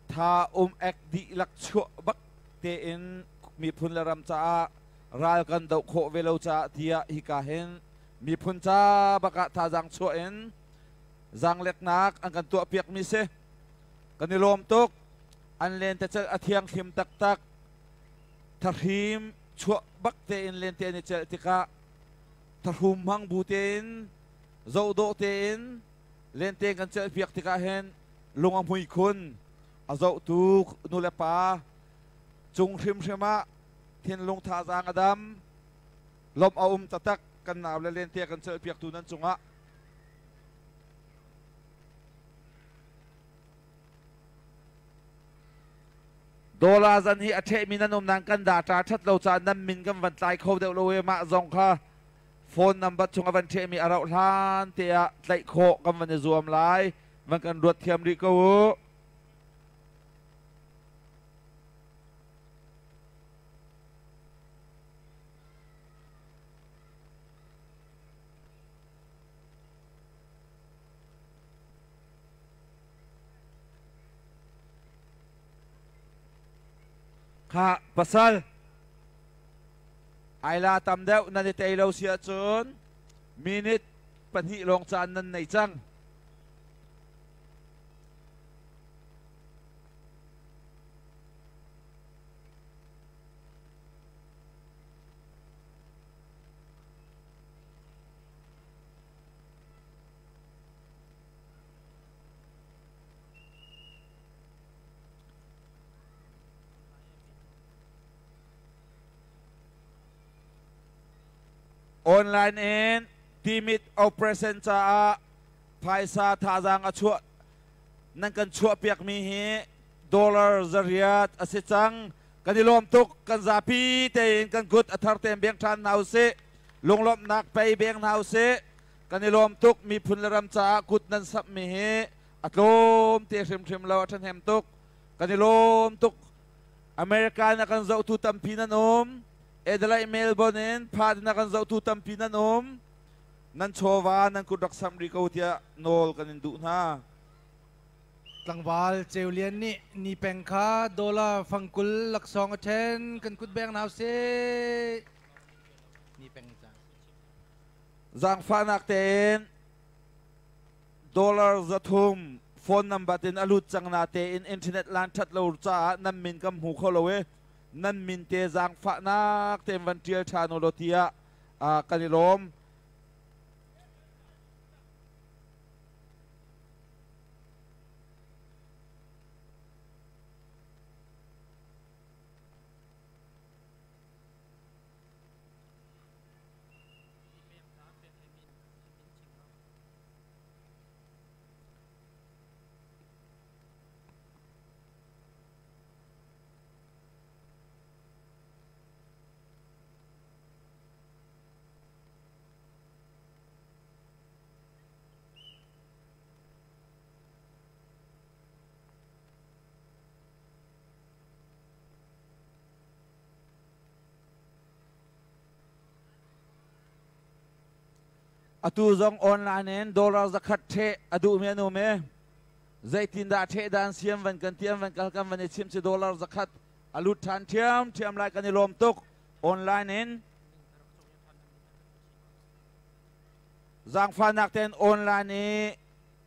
tha um ek dihlak chuah bak tein miphun le ram caah Ral kan doh khawh ve lo caah tiah hika hin miphun ca bakah thazaang chuah in zaangleknak an kan tuahpiakmi si. Kan i lawm tuk. An lentecelh a thianghlim taktak. Thahrim chuah bak tein lente an i celh tikah thahrum hmang bu tein zohdawh tein lente kan celhpiak tikah hin lung a hmui khun. A zohtu nulepa cung hrimhrim ah thinlung thazaang a dam. Lawmh a um taktak kan nau le lente kan celhpiaktu nan cungah. Dollar zan hi a ṭhehmi nan um nain kan data ṭhat lo caah nan min kan van tlai kho deuh lo i mah zong kha phone number chung a van ṭhehmi a rauh hlan te ah tlaih khawh kan van i zuam lai. Van kan ruat thiam rih ko u. Kha pasal aila tam deuh nan i tei lo si ahcun minute 2 lawng caan nan nei cang. Online in Timit operation caah phaisa thazaang a chuah nan kan chuah piakmi hi dollar 800 a si cang. Kan i lawm tuk. Kan zapi tein kan kut a thar tein beng ṭhan hna usih. Lunglawmhnak pei beng hna usih. Kan i lawm tuk. Miphun le ram caah kut nan samhmi hi a tlawm te hrimhrim lo, a ṭhahnem tuk. Kan i lawm tuk. America in a kan zohtu tampi nan um. Adelaide, Melbourne in Perth in a kan zohtu tampi nan um. Nan chawva nan kut rak samh rih ko tiah nawl kan in duh hna. Tlangval Ceu Lian nih ni peng kha dollar 20 laksawng a ṭhen. Kan kut beng hna usih. Ni peng ca. Zaangfahnak tein dollar 300 phone number tin a lut cang na tein internet lan ṭhat lo caah nan min kan hmu kho lo i nan min te zaangfahnak tein van ṭial ṭhan u law tiah kan i lawm. Atu zong online in dollar 100 ṭheh a duhmi an um i zeitindah ṭheh dan siam van kan tiam van kal kan van i chimh si dollar 100 a lut ṭhan ṭhiamṭhiam lai. Kan i lawm tuk. Online in zaangfahnak tein online i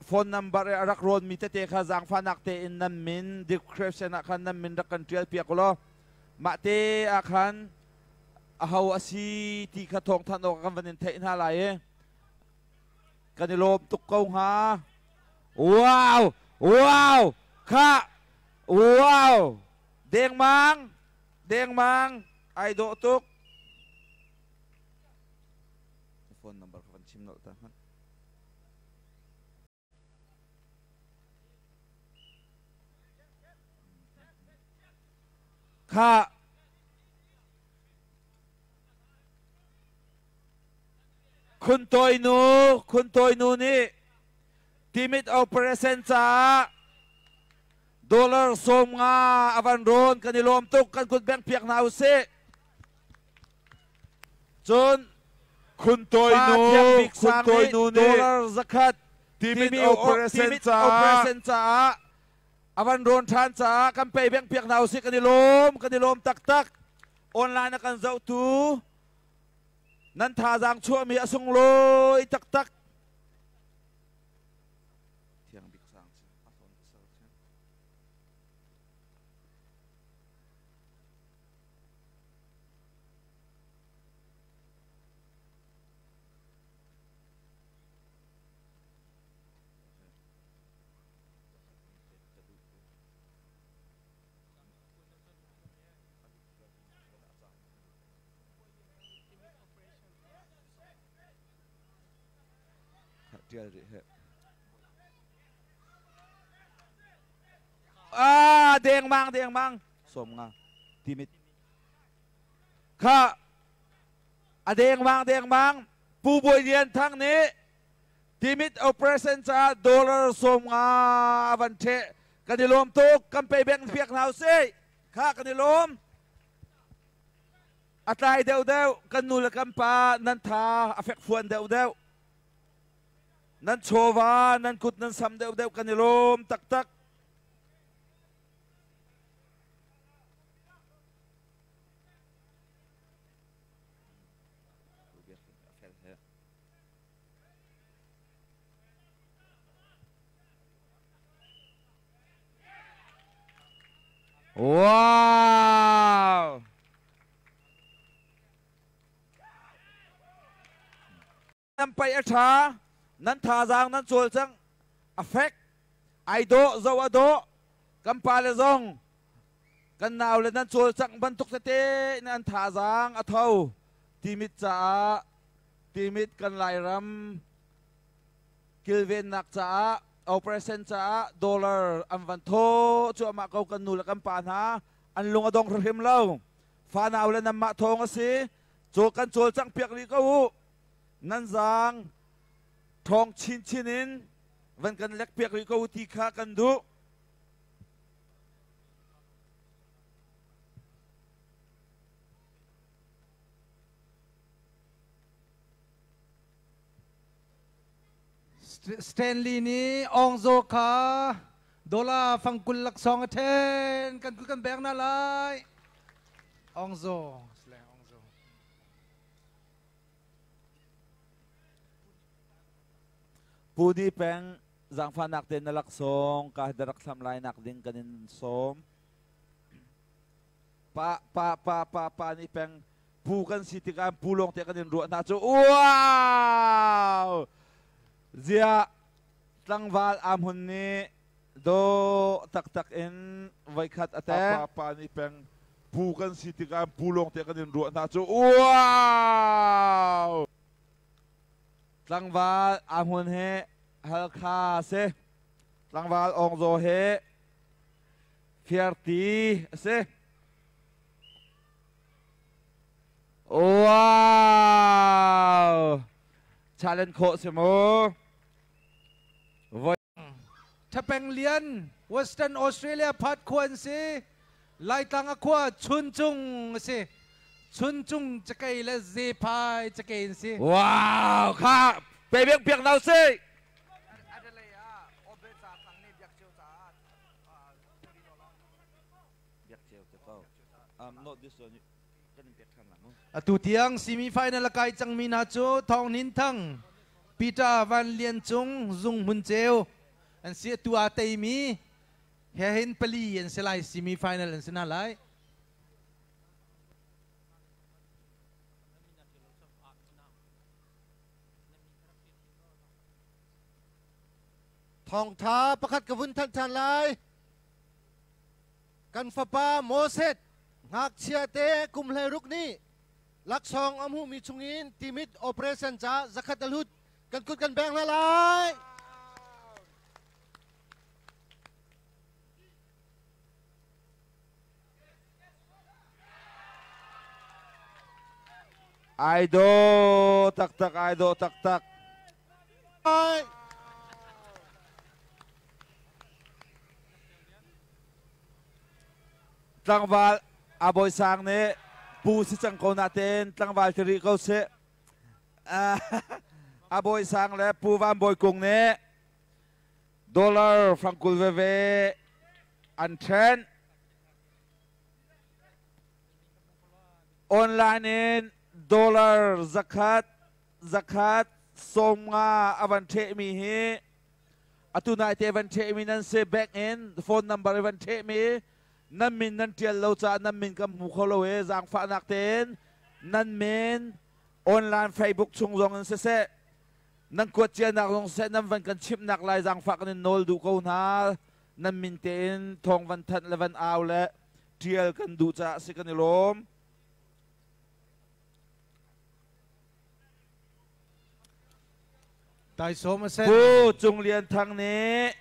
phone number i a rak rawnmi tete kha zaangfahnak tein nan min description ah khan nan min rak kan ṭial piak ulaw mah te ah khan aho a si ti kha thawngthanh awk kan van in theih hna lai i kan i lawm tuk ko hnga. Wow! Wow! Kha! Wow! Dengmang! Dengmang! Ai dawh tuk. Phone number kha van chim nolh ta hmanh. Kha Khun Tawi nu, Khun Tawi nu nih Timit operation caah dollar 50 a van rawn. Kan i lawm tuk. Kan kut bengh piak hna usih. Cun Khun Tawi Pa nu, Thiang Bik Khun Sang Tawi nih nu nih dollar 100 Timit Timi operation Timit caah operation caah a van rawn ṭhan caah kan pei bengh piak hna usih. Kan i lawm, kan i lawm taktak. Online a kan zohtu nan thazaang chuahmi a sunglawi taktak. Thiang bik sang si. A hlawn ka ser thiang. Tial rih he. Ah, deng mang deng mang. Som nga. Timit. Kha a deng mang deng mang. Pu Bawi Lian Thang nih Timit operation caah dollar 50 a van ṭheh. Kan i lawm tuk. Kan pei beng piak hna usih. Kha kan i lawm. A tlai deuhdeuh kan nu le kan pa nan tha a fekfuan deuhdeuh. Nan chawva nan kut nan sam deuhdeuh kan i lawm taktak. Wow! Nan paih a ṭha, nan thazaang nan cawlcangh a fek, ai dawh, zoh a dawh. Kan pale zong kan naule nan cawlcangh bantuk tete in an thazaang a tho. Timit caah Timit kan Lairam kilvennak caah operation caah dollar an van thaw cuahmah ko kan nu le kan pa hna an lung a dong hrimhrim lo. Fanau le nanmah thawng a si. Caw kan cawlcangh piak rih ko u. Nan zaang ṭhawng chinchin in van kan lek piak rih ko u ti kha kan duh. Stanley nih Aung Zaw kha dollar fangkul laksawng a ṭhen kan kut kan beng na lai. Aung Zaw. Aung Zaw. Pu Ni Peng zaangfahnak te na laksawng ka darak thlam lai nak ding kan in sawm. Pa pa pa pa pa Ni Peng pu kan si tikah pu lawng te kan in ruah hna cu wow zia tlangval amhun nih do taktak in voikhat a tek pa pa nih peng pu kan si tikah pu lawng te kan in ruah hna cu wow tlangval ahmun he halkha si tlangval ongzaw he fiarti a si. Wow! Challenge khawh si mu. Voi Thapeng Lian, Western Australia phat khua an si. Laitlang a khua Chuncung a si. Chuncung cakei le Zephai cakei an si. Wow! Kha pe bek piak nau si. Biak ceu te ko. Not this one. Atu tiang semi final a kai cangmi hna cu Thawng Hnin Thang, Peter Van Lian Cung, Zung Hmun Ceu an si. Atu aa teimi he hin pali an si lai semi final an si hna lai. Thawngtha pakhat ka vun thanh than lai. Kan fapa Moses ngakchia te kum 16 nih laksawng a hmuhmi chungin timit operation ca zakhat a hlut kan kut kan beng hna lai. Ai do taktak ai do taktak. Ai. Tlangval a bawi sang nih pu si cang ko natein tlangval ti rih ko sih. A bawi sang le pu Van Bawi Kung nih dollar fangkul veve an ṭhen. Online in dollar zakhat zakhat 50 a van ṭhehmi hi atu nai te van ṭhehmi nan si. Bank in phone number i van ṭhehmi nan min nan ṭial lo caah nan min kan hmu kho lo i zaangfahnak tein nan min online Facebook chung zong in siseh, nan kuat cianak zong siseh, nan van kan chimhnak lai zaangfah kan in nawl duh ko hna. Nan min tein thawng van thanh le van au le ṭial kan duh caah si. Kan i lawm. Taisawm a sen. Pu Cung Lian Thang nih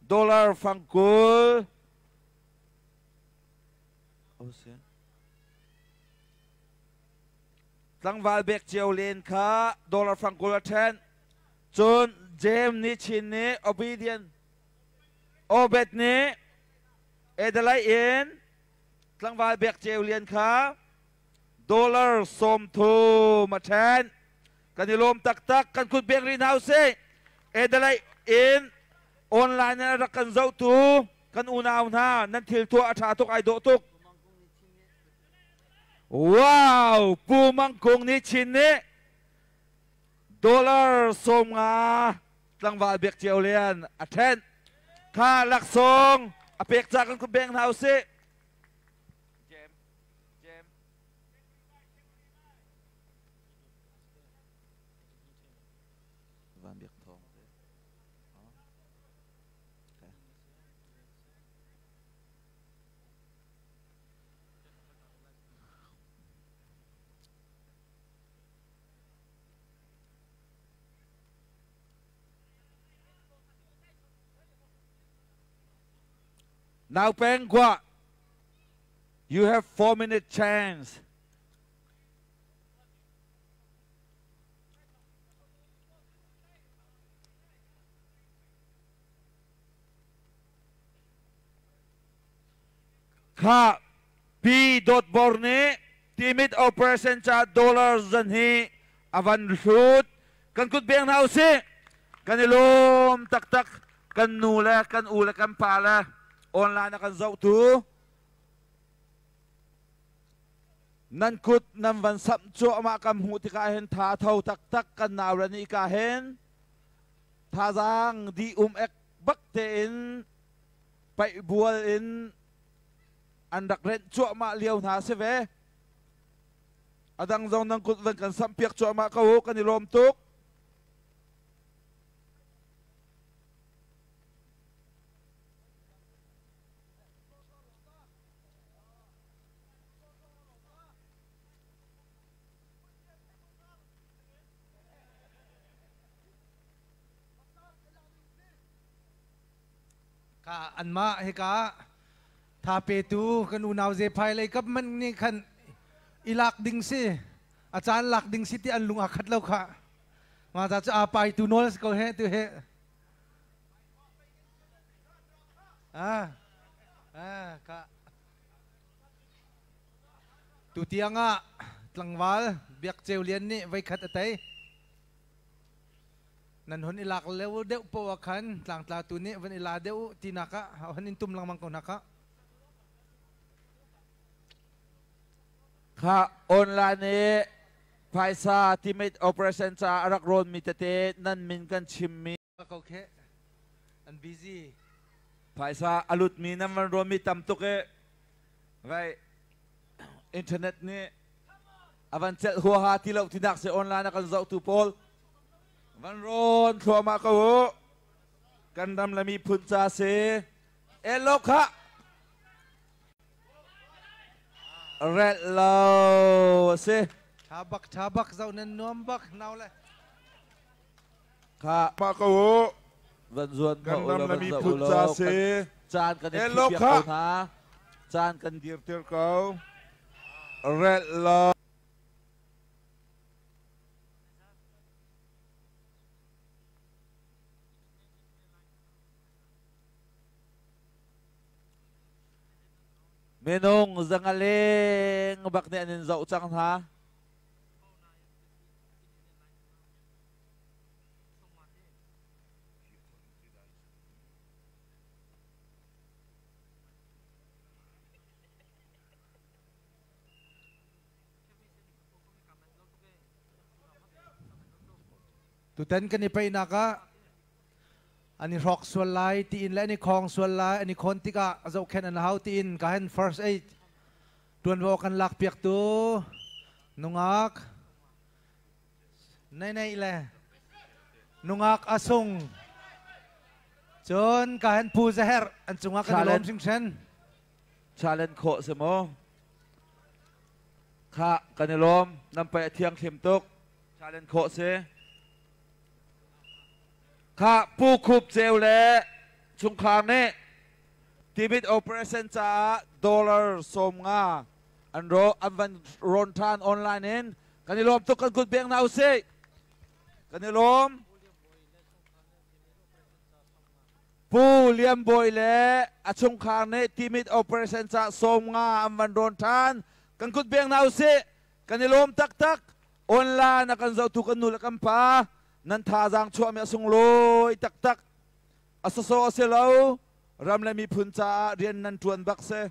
dollar 20. Tlangval bek cio len kha dollar 20 a ṭhen. Cun James nih Chin nih obedient Obed nih Adelaide in tlangval bek ceu lian kha dollar 30 a ṭhen. Kan i lawm taktak. Kan kut beng rih hna usih. Adelaide in online in a rak kan zohtu kan unau hna, nan thil tuah a ṭha tuk, ai dawh tuk. Wow! Pu Mang Kung nih Chin nih dollar 50 tlangval bek cio lian a ṭhen kha laksawng a pek ca kan kut beng hna usih. Jem, Jem. Van Biak Thawng. Now Pengkwa, you have 4 minute chance. Kha P dot bor nih timit operation ca dollar 200 avan hlut. Kan kut beng hna usih. Kan i lawm taktak. Kan nu le kan u le kan pa le online a kan zohtu nan kut nan van samh cuahmah kan hmuh tikah hin tha tho taktak. Kan nau le nih ka hin thazaang di um ek bak tein paih bual in an rak renh cuahmah lio hna si ve. A dang zong nan kut van kan samh piak cuahmah ko u. Kan i lawm tuk. Ka anmah hika tha petu kan unau Zephai lei kap man nih khan i lak ding si, a caan lak ding si ti an lung a khat lo kha. Ma ca cu a pai tu nawl si ko he tu he. Ah ah ka tu tiang ah tlangval Biak Ceu Lian nih voi khat a tei. Nan hon i lak leo deuh poah khan tlangtla tu nih van i la deuh tinak ah hon in tum lengmang ko hna kha. Kha online i phaisa timit operation ca a rak rawn mi tete nan min kan chim mi ko khe an busy. Phaisa alut mi nan van rawn mi tam tuk i vai internet nih avan celh huaha ti lo tinak se. Online a kan zohtu pawl van rawn thluahmah ko u. Kan ram le miphun ca si elo kha relh lo a si. Tha bak, tha bak, zoh nan nuam bak nau le. Kha mah ko u. Van zuan kan ko ram u le van zoh miphun u law ca si caan kan i Elo phih piak kha. ko hna, caan kan dirtir ko, relh lo. Minung 500 leng bak nih an in zoh cang hna. Tutan kan i paihnak ah an i hrawk sual lai tiin le an i khawng sual lai an i khawn tikah a zohkhenh an hau tiin ka hen first aid tuanvo kan lak piaktu nungak nei nei le nungak asung cun ka hen pu zaher an cungah kan i lawm hringhren. Challenge khawh si maw? Kha kan i lawm nan pai a thiang thlim tuk. Challenge khawh si. Kha Pu Khup Ceu le chungkhar nih Timit operation caah dollar 50 an ro an van rawn ṭhan online in kan i lawm tuk kan kut beng hna usih kan i lawm Pu Lian Bawi le a chungkhar nih Timit operation caah 50 an van rawn ṭhan kan kut beng hna usih kan i lawm taktak online a kan zohtu kan nu le kan pa nan thazaang chuahmi a sunglawi taktak a sawsawh a si lo ram le miphun caah rian nan ṭuan bak si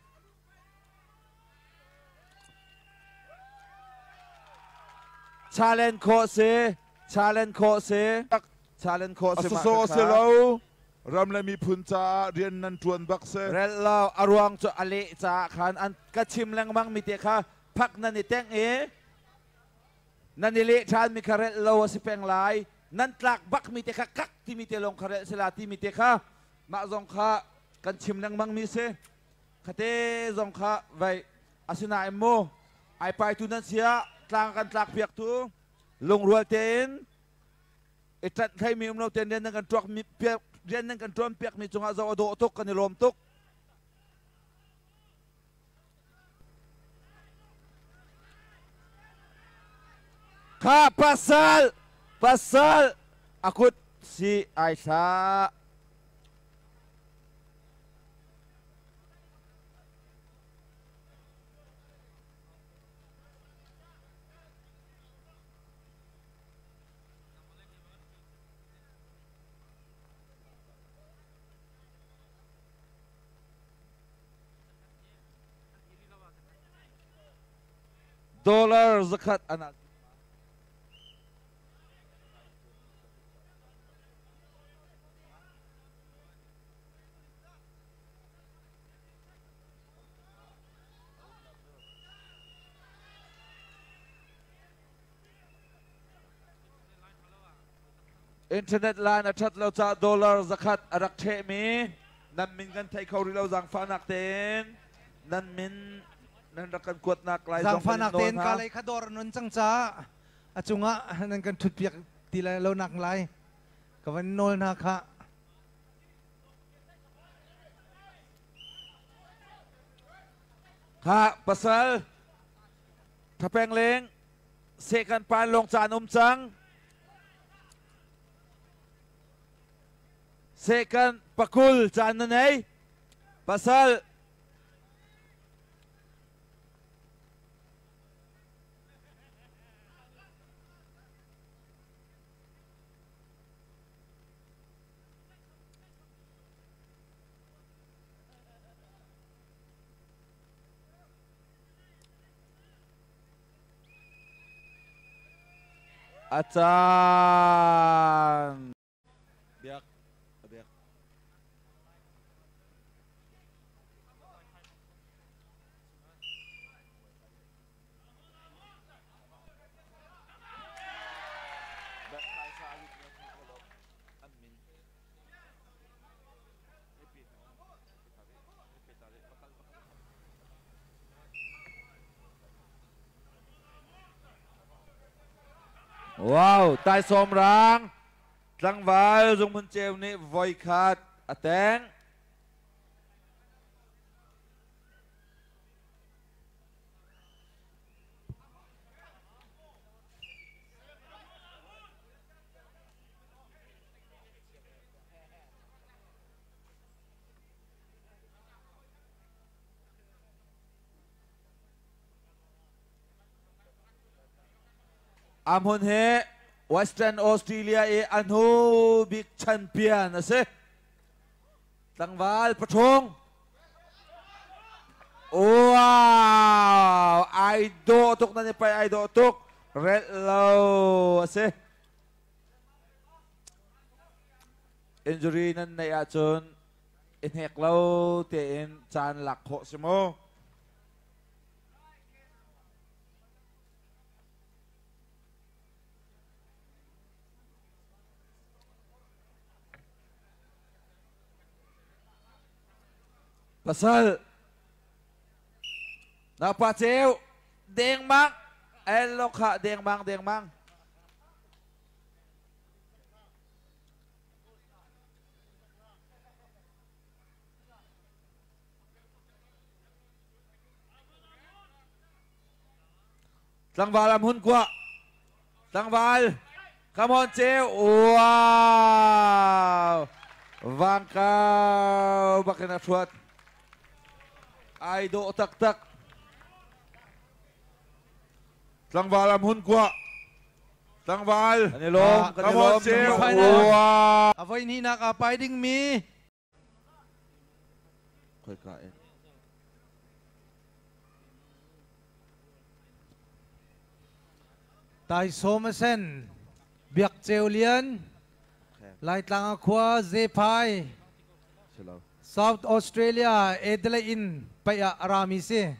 challenge khawh si challenge khawh si challenge khawh si a sawsawh a si lo ram le miphun caah rian nan ṭuan bak si rel lo a ruang cu a leh caah khan an ka chim lengmang mi te kha phak nan i tengh i nan i leh ṭhanmi kha relh lo a si peng lai nan tlak bakmi te kha kak timi te lawng kha relh sila timi te kha mah zong kha kan chim lengmang mi si khate zong kha vai asinain mu ai paitu nan sia tlang kan tlak piak tu lungrual tein i ṭanh thleimi um lo tein rian nan kan tuak mi rian nan kan ṭuan piak mi cungah zoh a dawh tuk kan i lawm tuk Kha pasal pasal a kut si ai hlah. Dollar zakhat an Internet line a ṭhat lo caah dollar zakhat a rak ṭhehmi nan min kan thei kho rih lo zaangfahnak tein nan min nan rak kan kuatnak lai zong kan in Zaangfahnak nawl tein hna. ka lei kha dawr nun cang caah a cungah nan kan ṭhutpiak ti lai lo nak lai ka van nawl hna kha. Kha pasal Thapeng leng seh kan pan lawng caan um cang. Seh kan pakul caan na nei. Pasal A caan. Biak. Biak. Wow, taisawm rang tlangval zunghmun ceu nih voikhat a teng. A hmun hi Western Australia i a hnu bik champion a si. Tlangval pathung. Wow! Ai dawh tuk nan i pai ai dawh tuk. Relh lo a si. Injury nan neih ahcun i hnek lo tein caan lak khawh si mu. Pasal na pa ceu dengmang el lo kha dengmang dengmang Tlangval am hun kua. Tlangval. Come on ceu. Wow. Vangkau bakin a thuat. Ai dawh taktak. Tlangval am hun kua. Tlangval. Kan i lawm, kan i Come on lawm. ceu. Final. Wow. A voi hnihnak aa pai dingmi Khoika in. Taisawm a sen, Biak Ceu Lian, Laitlang a khua Zephai, South Australia Adelaide in paih ah a rami si.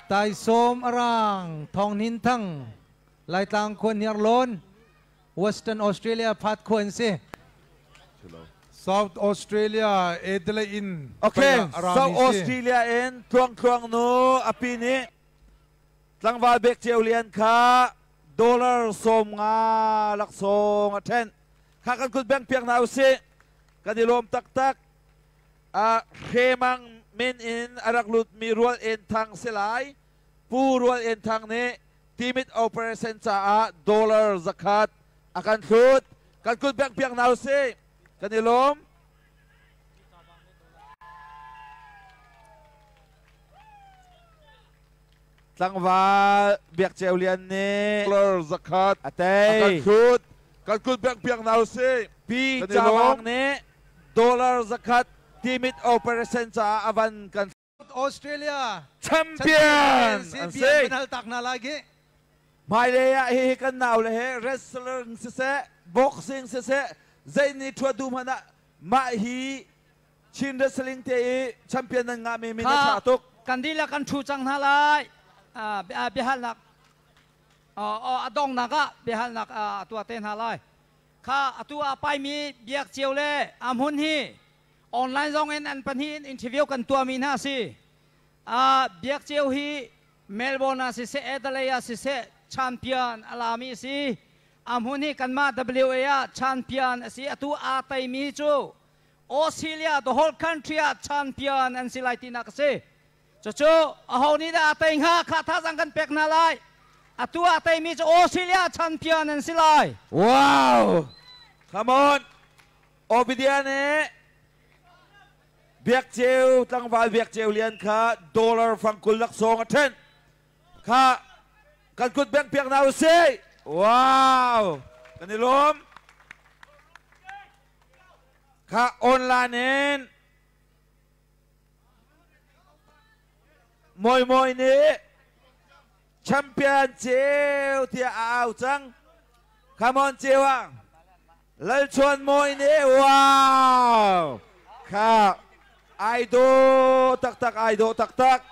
Taisawm a rang Thawng Hnin Thang, Laitlang khua Hniarlawn, Western Australia phat khua an si. South Australia Adelaide in Okay, South Australia in Tluang Tluang nu api nih tlangval Bek Ceu Lian kha dollar 50 laksawng a ṭhen. Kha kan kut beng piak hna usih. Kan i lawm taktak. A hremang min in a rak lutmi Rual En Thang si lai. Pu Rual En Thang nih Timit operation caah dollar 100 a kan hlut. Kan kut bengh piak hna usih. Kan i lawm. Tlangval Biak Ceu Lian nih dollar 100 a tei. A kan hlut. Kan kut bengh piak hna usih. Pi Cawang nih dollar 100 Timit operation caah a van kan Australia champion an si. Penal tak na lai gi. Hmailei ah hihi kan nau le he wrestler siseh boxing siseh zei ni thua du hmanh ah mah hi Chin wrestling te i champion nan ngah mi min a tha tuk. Kan dihlak kan thu cang hna lai. Biahalnak a dongnak ah biahalnak tuah te hna lai. Kha atu a paimi biak cio le a hmun hi Online zong in an pahnih in interview kan tuahmi hna a si. Biak Ceu hi Melbourne ah siseh, Adelaide ah siseh champion a lami a si. A hmun hi kanmah WA ah champion a si. Atu aa teimi cu Australia, the whole country ah champion an si lai tinak a si. Cucu aho nih dah a tei hnga kha thazaang kan pek hna lai. Atu aa teimi cu Australia champion an si lai. Wow! Come on! Obidia nih Biak Ceu tlangval Biak Ceu Lian kha dollar 20 laksawng a ṭhenh. Kha kan kut bengh piak hna usih. Wow! Kan i lawm. Kha online in Moi Moi nih champion Ceu tiah a au cang. Come on Ceu ah. Lalchuan Mawi nih wow kha ai dawh taktak ai dawh taktak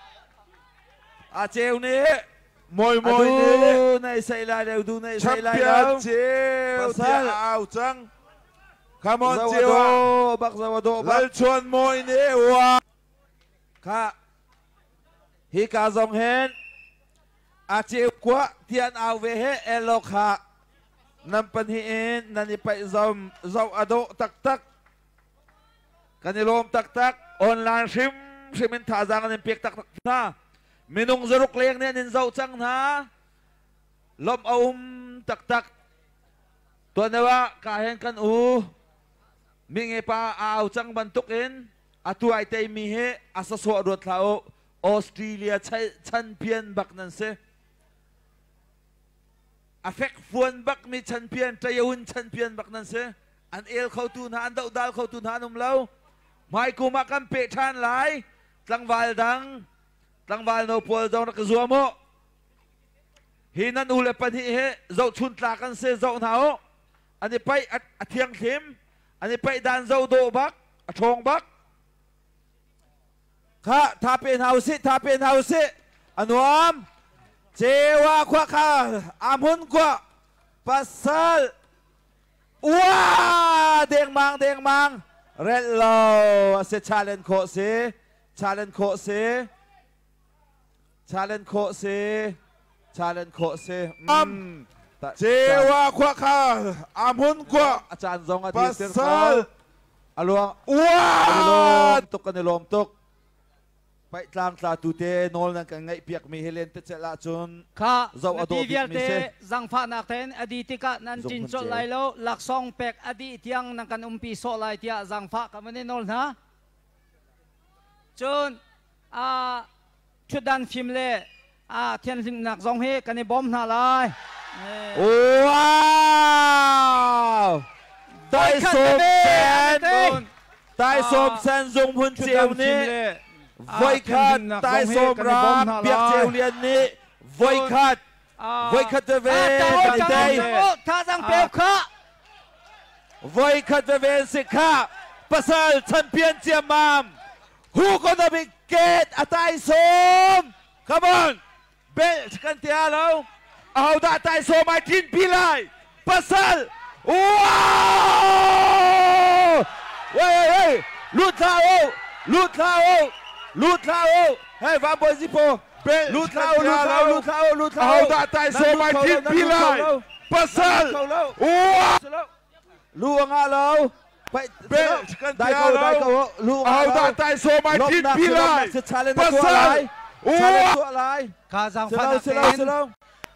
a ceu nih Mawi Mawi nih nei sei lai lo du nei sei lai lo champion ceu tiah a au cang come on ceu ah bak zawa dawh bak Lalchuan Mawi nih wow kha hi ka zong hen a ceu kuah tian au ve he elo kha Nan pahnih in nan i paih zom zoh a dawh taktak. Kan i lawm taktak. Online hrimhrim in thazaang an in pek taktak hna. Minung 600 leng nih an in zoh cang hna. Lawmh a um taktak. Tuan deuh ah ka hen kan u mi nge pa a au cang bantuk in atu ai teimi hi a sasawh ruat hlah u. Australia champion bak nan si. A fekfuan bakmi champion ṭayawun champion bak nan si. An el khotu hna, an dohdal khotu hna an um lo. Hmaikum ah kan peh ṭhan lai. Tlangval dang, tlangval no pawl zong rak i zuam u. Hi nan u le pahnih hi zohchun tlak an si, zoh hna u. An i paih a thianghlim. An i paih dan zo dawh bak, a ṭhawng bak. Kha tha pe hna usih, tha pe hna usih. A nuam. Cewa khua kha a hmun khua pasal Ua dengmang dengmang relh lo a si challenge khawh si challenge khawh si challenge khawh si challenge khawh si Am Cewa khua kha a hmun khua a caan zong a dir tir pasal a luang Ua tuk kan i lawm tuk Paih tlangtla tu te nawl nan kan ngaih piakmi hi lentecelh ahcun Kha zoh a mipi dawh bikmi vialte si. zangfahnak tein a dih tikah nan Zung ṭin hmun colh ceu. lai lo, laksawng pek a dih tiang nan kan umpi sawh lai tiah zangfah ka van i nawl hna. Cun aa ṭhutdan fim le aa thianhlimnak zong hi kan i bawm hna lai. Wow! Taisawm sen, Taisawm sen zung hmun ceu nih voikhat Taisawm ram Biak Ceu Lian nih voikhat voikhat veve kan tei. Thazang peu kha. Voikhat veve si kha pasal champion ciammam who gonna be get a Taisawm? Come on! Belt kan tia lo. Ahodah taisawm ai ṭin pi lai? Pasal! Wow! Wei wei wei! Lut hlah u! Lut hlah u! Lut hlah u! Hey, Van Bawi Zipo! Belt Lut kan hlah u! tia Lut hlah u! lo. Lut hlah u! Lut hlah u! Ahodah taisawm ai ṭin pi lai? Pasal! Wow! Lu a ngah lo. Belt kan Dai tia ko, dai lo. ko. Lu a ngah lo. Ahodah taisawm ai ṭin Lawmhnak pi si, lai? lawmhnak si, challenge na tuah Pasal! lai. Challenge Wow! tuah lai. Ka Silo, zangfahnak silo, tein silo.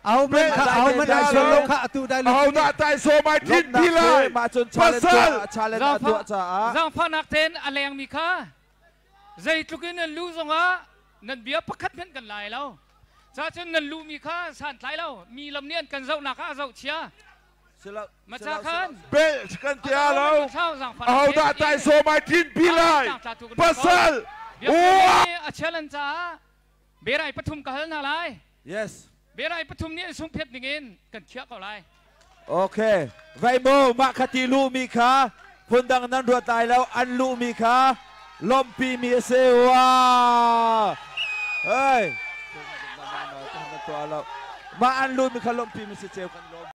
ahohmanh kha ahohmanh ai sual lo kha atu dai lu Ahodah taisawm ai ṭin pi Lawmhnak lai? si, mah cun challenge Pasal! tuah, challenge a tuah caah. Zaangfahnak tein a lengmi kha zeitluk in nan lu zongah nan bia pakhat hmanh kan lai lo. Cacun nan lumi kha santlai lo. Mi lam nih an kan zohnak ah a zoh chia. Maca khan Belt kan tia lo. Ahodah taisawm ai ṭin pi lai? Pasal! Wow! A challenge caah berai pathum ka hal hna lai. Yes. Berai pathum nih an sungphet ningin kan khiah ko lai. Okay. Vai mo mah kha ti lu mi kha phundang nan ruat lai lo an lu mi kha lawmpi mi a si. Wow! Hey. Mah an lu mi kha lawmpi mi si ceu kan lawm.